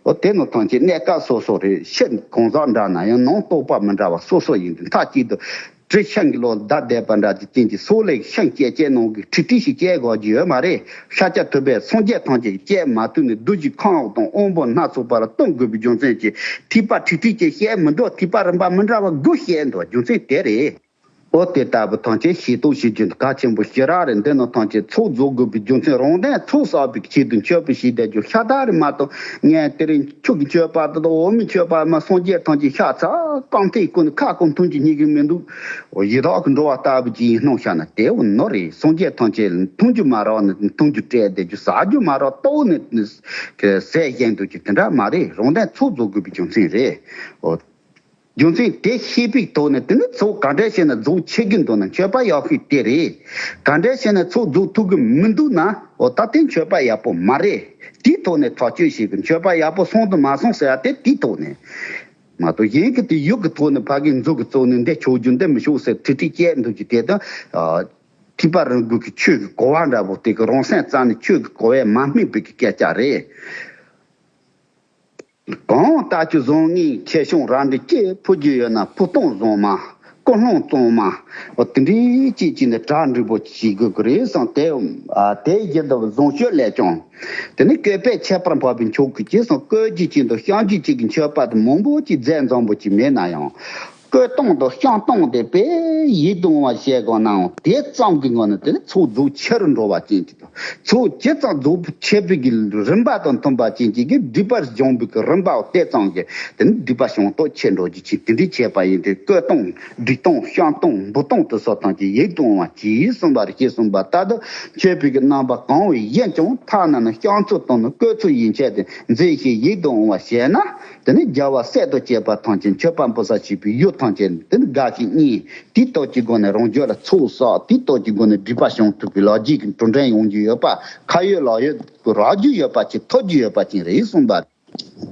འོ་དེ་ནི་ཐམས་ཅད་གནས་སྐབས་སོ་སོ་རེད། ཤི་གང་ཟག་འདྲ་ན་ཡང་ནང་རྟོགས་པ་མི་འདྲ་བ་སོ་སོ་ཡིན་དུས་མཐའ་གཅིག་ཏུ་དྲི་ཤིང་གི་ལོ་བདའ་བསྡད་པ་འདྲ་གི་རྐྱེན་གྱིས་སོ་ལས་ཤིང་སྐྱེ་སྐྱེ་ནང་གི་ཁྲི་ཁྲི་ཞིག་སྐྱེ་དགོས་ཀྱི་ཡོད་མ་རེད། ཤཱཀྱ་ཐུབ་པས་སངས་རྒྱས་ཐམས་ཅད་ཀྱི་སྐྱེ་མ་ཐུབ་ནས་རྡོ་རྗེ་ཁང་འོག་དང་དབང་པོ་སྣ་ཚོགས་པ་ལ་སྟོན་དགོས་པའི་རྒྱུ་མཚན་གྱིས་ཐིགས་པ་ཁྲི་ཁྲི་ཅེས་བཤད་མི་འདུག་ཐིགས་པ་རིམ་པ་མི་འདྲ་བ་དགུ་བཤད་འདུག་རྒྱུ་མཚན་དེ་རེད། འོ་དེ་ལྟ་བུ་ཐམས་ཅད་ཤེས་རྟོགས་བྱེད་རྒྱུ་གལ་ཆེན་པོ་ཞེ་དྲག་རེད། འདི་ནི་ཐམས་ཅད་ཚོགས་རྫོགས་དགོས་པའི་རྒྱུ་མཚན་རང་དོན་ཚོགས་བསགས་པའི་ཆེད་དུ་མཆོད་པ་ཞིག་བསྡད་རྒྱུ་ཤ་སྟག་རེད་མ་གཏོགས་ངས་དེ་རིང་ཁྱོད་ཀྱི་མཆོད་པ་དེ་དང་འོ་མའི་མཆོད་པ་མ་སངས་རྒྱས་ཐམས་ཅད་ཤ་ཚ་རྐང་མཐིལ་ཀུན་ནས་ཁ་ཀུན་འཐུང་རྒྱུ་རྙེད་ཀྱི་མི་འདུག་འོ་ཡི་དྭགས་ཀྱི་འགྲོ་བ་ལྟ་བུ་ཅིག་ཡིན་སྣང་བཤད་ན་དེ་འོ་ནོར་རེད། སངས་རྒྱས་ཐམས་ཅད་ལ་འཐུང་རྒྱུ་མ་རག་ནས་འཐུང་རྒྱུ་སྤྲད་བསྡད་རྒྱུ། ཟ་རྒྱུ་མ་རག་ལྟོགས་ནས་ཟས་བཞེས་འདུག་རྒྱུ་དེ་འདྲ་མ་རེད། རང་དོན་ཚོགས་རྫོགས་དགོས་པའི་རྒྱུ་མཚན་རེད། འོ། རྒྱུ་མཚན་དེ་ཤེས་པའི་ཐོག་ནས་དེ་ནི་ཚོགས་ག་འདྲ་བྱས་ན་རྫོགས་ཆོག་གི་འདུག་ན་མཆོད་པ་ཡག་ཤོས་དེ་རེད། ག་འདྲ་བྱས་ན་ཚོགས་རྫོགས་ཐུབ་གི་མི་འདུག་ན་འོ་ད་དེ་མཆོད་པ་ཡག་པོ་མ་རེད། དེའི་ཐོག་ནས་ཐག་གཅོད་བྱེད་གི་མཆོད་པ་ཡག་པོ་སོང་དང་མ་སོང་ཟེར་ཡ་དེ་དེའི་ཐོག་ནས་མ་གཏོགས་གཞན་གི་དེ་ཡུལ་གི་ཐོག་ནས་ཕ་གི་མཛུབ་གི་བཙུགས་ནས་འདི་ཆོག་རྒྱུ་འདི་མི་ཆོག་ཟེར་ཁྲིག་ཁྲིག་བཤད་འདུག་རྒྱུ་དེ་དང་། ཐིགས་པ་རང་འགུལ་གི་ཆོས་ཀྱི་གོ་བ་འདྲ་པོ་དེ་གི་རང་སེམས་རྩ་ནས་ཆོས་ཀྱི་གོ་བས་མ་སྨིན་པའི་གི་སྐད་ཆ་རེད། གང་ལྟར་ཀྱི་བཟང་ངན་ཆེ་ཆུང་རབ་འབྲིང་སྐྱེས་ཕོ་རྒྱུད་ཡོད་ན་ཕོ་སྟོང་བཟང་མ་ཀུན་སློང་གཙང་མ་འོ་དེ་འདྲའི་ཅིག་ཅིག་ནས་གྲ་འགྲིག་པོ་ཅིག་དགོས་ཀྱི་རེད་བསམ། དེ་དེའི་རྒྱུན་དུ་བཟང་སྤྱོད་ལས་ཀྱང་དེ་ནི་བཀོད་པས་ཁྱད་པར་འཕགས་པའི་མཆོག་གི་ཅིག་བསམ། བཀོད་རྒྱུ་ཅན་དང་བཤམ་རྒྱུ་ཅན་གྱི་མཆོད་པ་དེ་མང་པོ་ཅིག་རྫས་འཛོམས་པོ་ཅིག་མེད་ན་ཡང་། བཀོད་སྟངས་དང་བཤམས་སྟངས་དེ་དཔེ་ཡིད་དུ་འོང་བ་བཤད་དགོས་ནའང་དེ་ཙམ་གྱི་ངང་ནས་དེ་ནི་ཚོགས་རྫོགས་ཆེ་རུ་འགྲོ་བ་ཅན་གྱི་དང་། ཚོགས་ཇི་ཙམ་རྫོགས་པོ་ཆེ་བའི་གི་རིམ་པ་དང་མཐུན་པ་ཅན་གྱི་གི་སྒྲིབ་པ་སྦྱོང་བའི་གི་རིམ་པ་དེ་ཙམ་གྱི་དེ་ནི་སྒྲིབ་པ་བྱང་ཐོག་ཆེ་འགྲོ་རྒྱུ་ཅིག་དེ་འདྲའི་ཁྱད་པར་ཡིན་ཏེ། བཀོད་སྟངས་སྒྲིག་སྟངས་བཤམས་སྟངས་འབུལ་སྟངས་དེ་སོགས་ཐམས་ཅད་ཡིད་དུ་འོང་བ་ཅིག་གསུངས་པ་རེད། ཞེས་གསུངས་པ་ལྟར་དུ་མཆོད་པའི་གི་རྣམ་པ་གང་བས་ཡིན་ཀྱང་ཐ་ན་ནི་བཤམས་ཚུལ་དང་ནི་བཀོད་ཚུལ་ཡན་ཆད་དེ་མཛེས་ཤིང་ཡིད་དུ་འོང་བ་བྱས་ན། དེ་ནི་རྒྱལ་བ་སྲས་དང་བཅས་པ་ཐམས་ཅད་མཆོད་པ་འབུལ་ས་བྱེད་པའི་ཡུལ་ཐམས་ཅད་དེ་ནི་དགའ་ཞིང་མཉེས། དེའི་སྟོབས་ཀྱི་སྒོ་ནས་རང་རྒྱུད་ལ་ཚོགས་བསགས། དེའི་སྟོབས་ཀྱི་སྒོ་ནས་སྒྲིབ་པ་བྱང་ཐུབ་པའི་ལག་རྗེས་ཀྱི་འགྲོ་འདྲེན་ཡོང་རྒྱུ་ཡོད་པ། ཁ་ཡོད་ལག་ཡོད་ཀྱི་རག་རྒྱུ་ཡོད་པ་ཅིག་ཐོབ་རྒྱུ་ཡོད་པ་ཅིག་རེད་གསུངས་པ།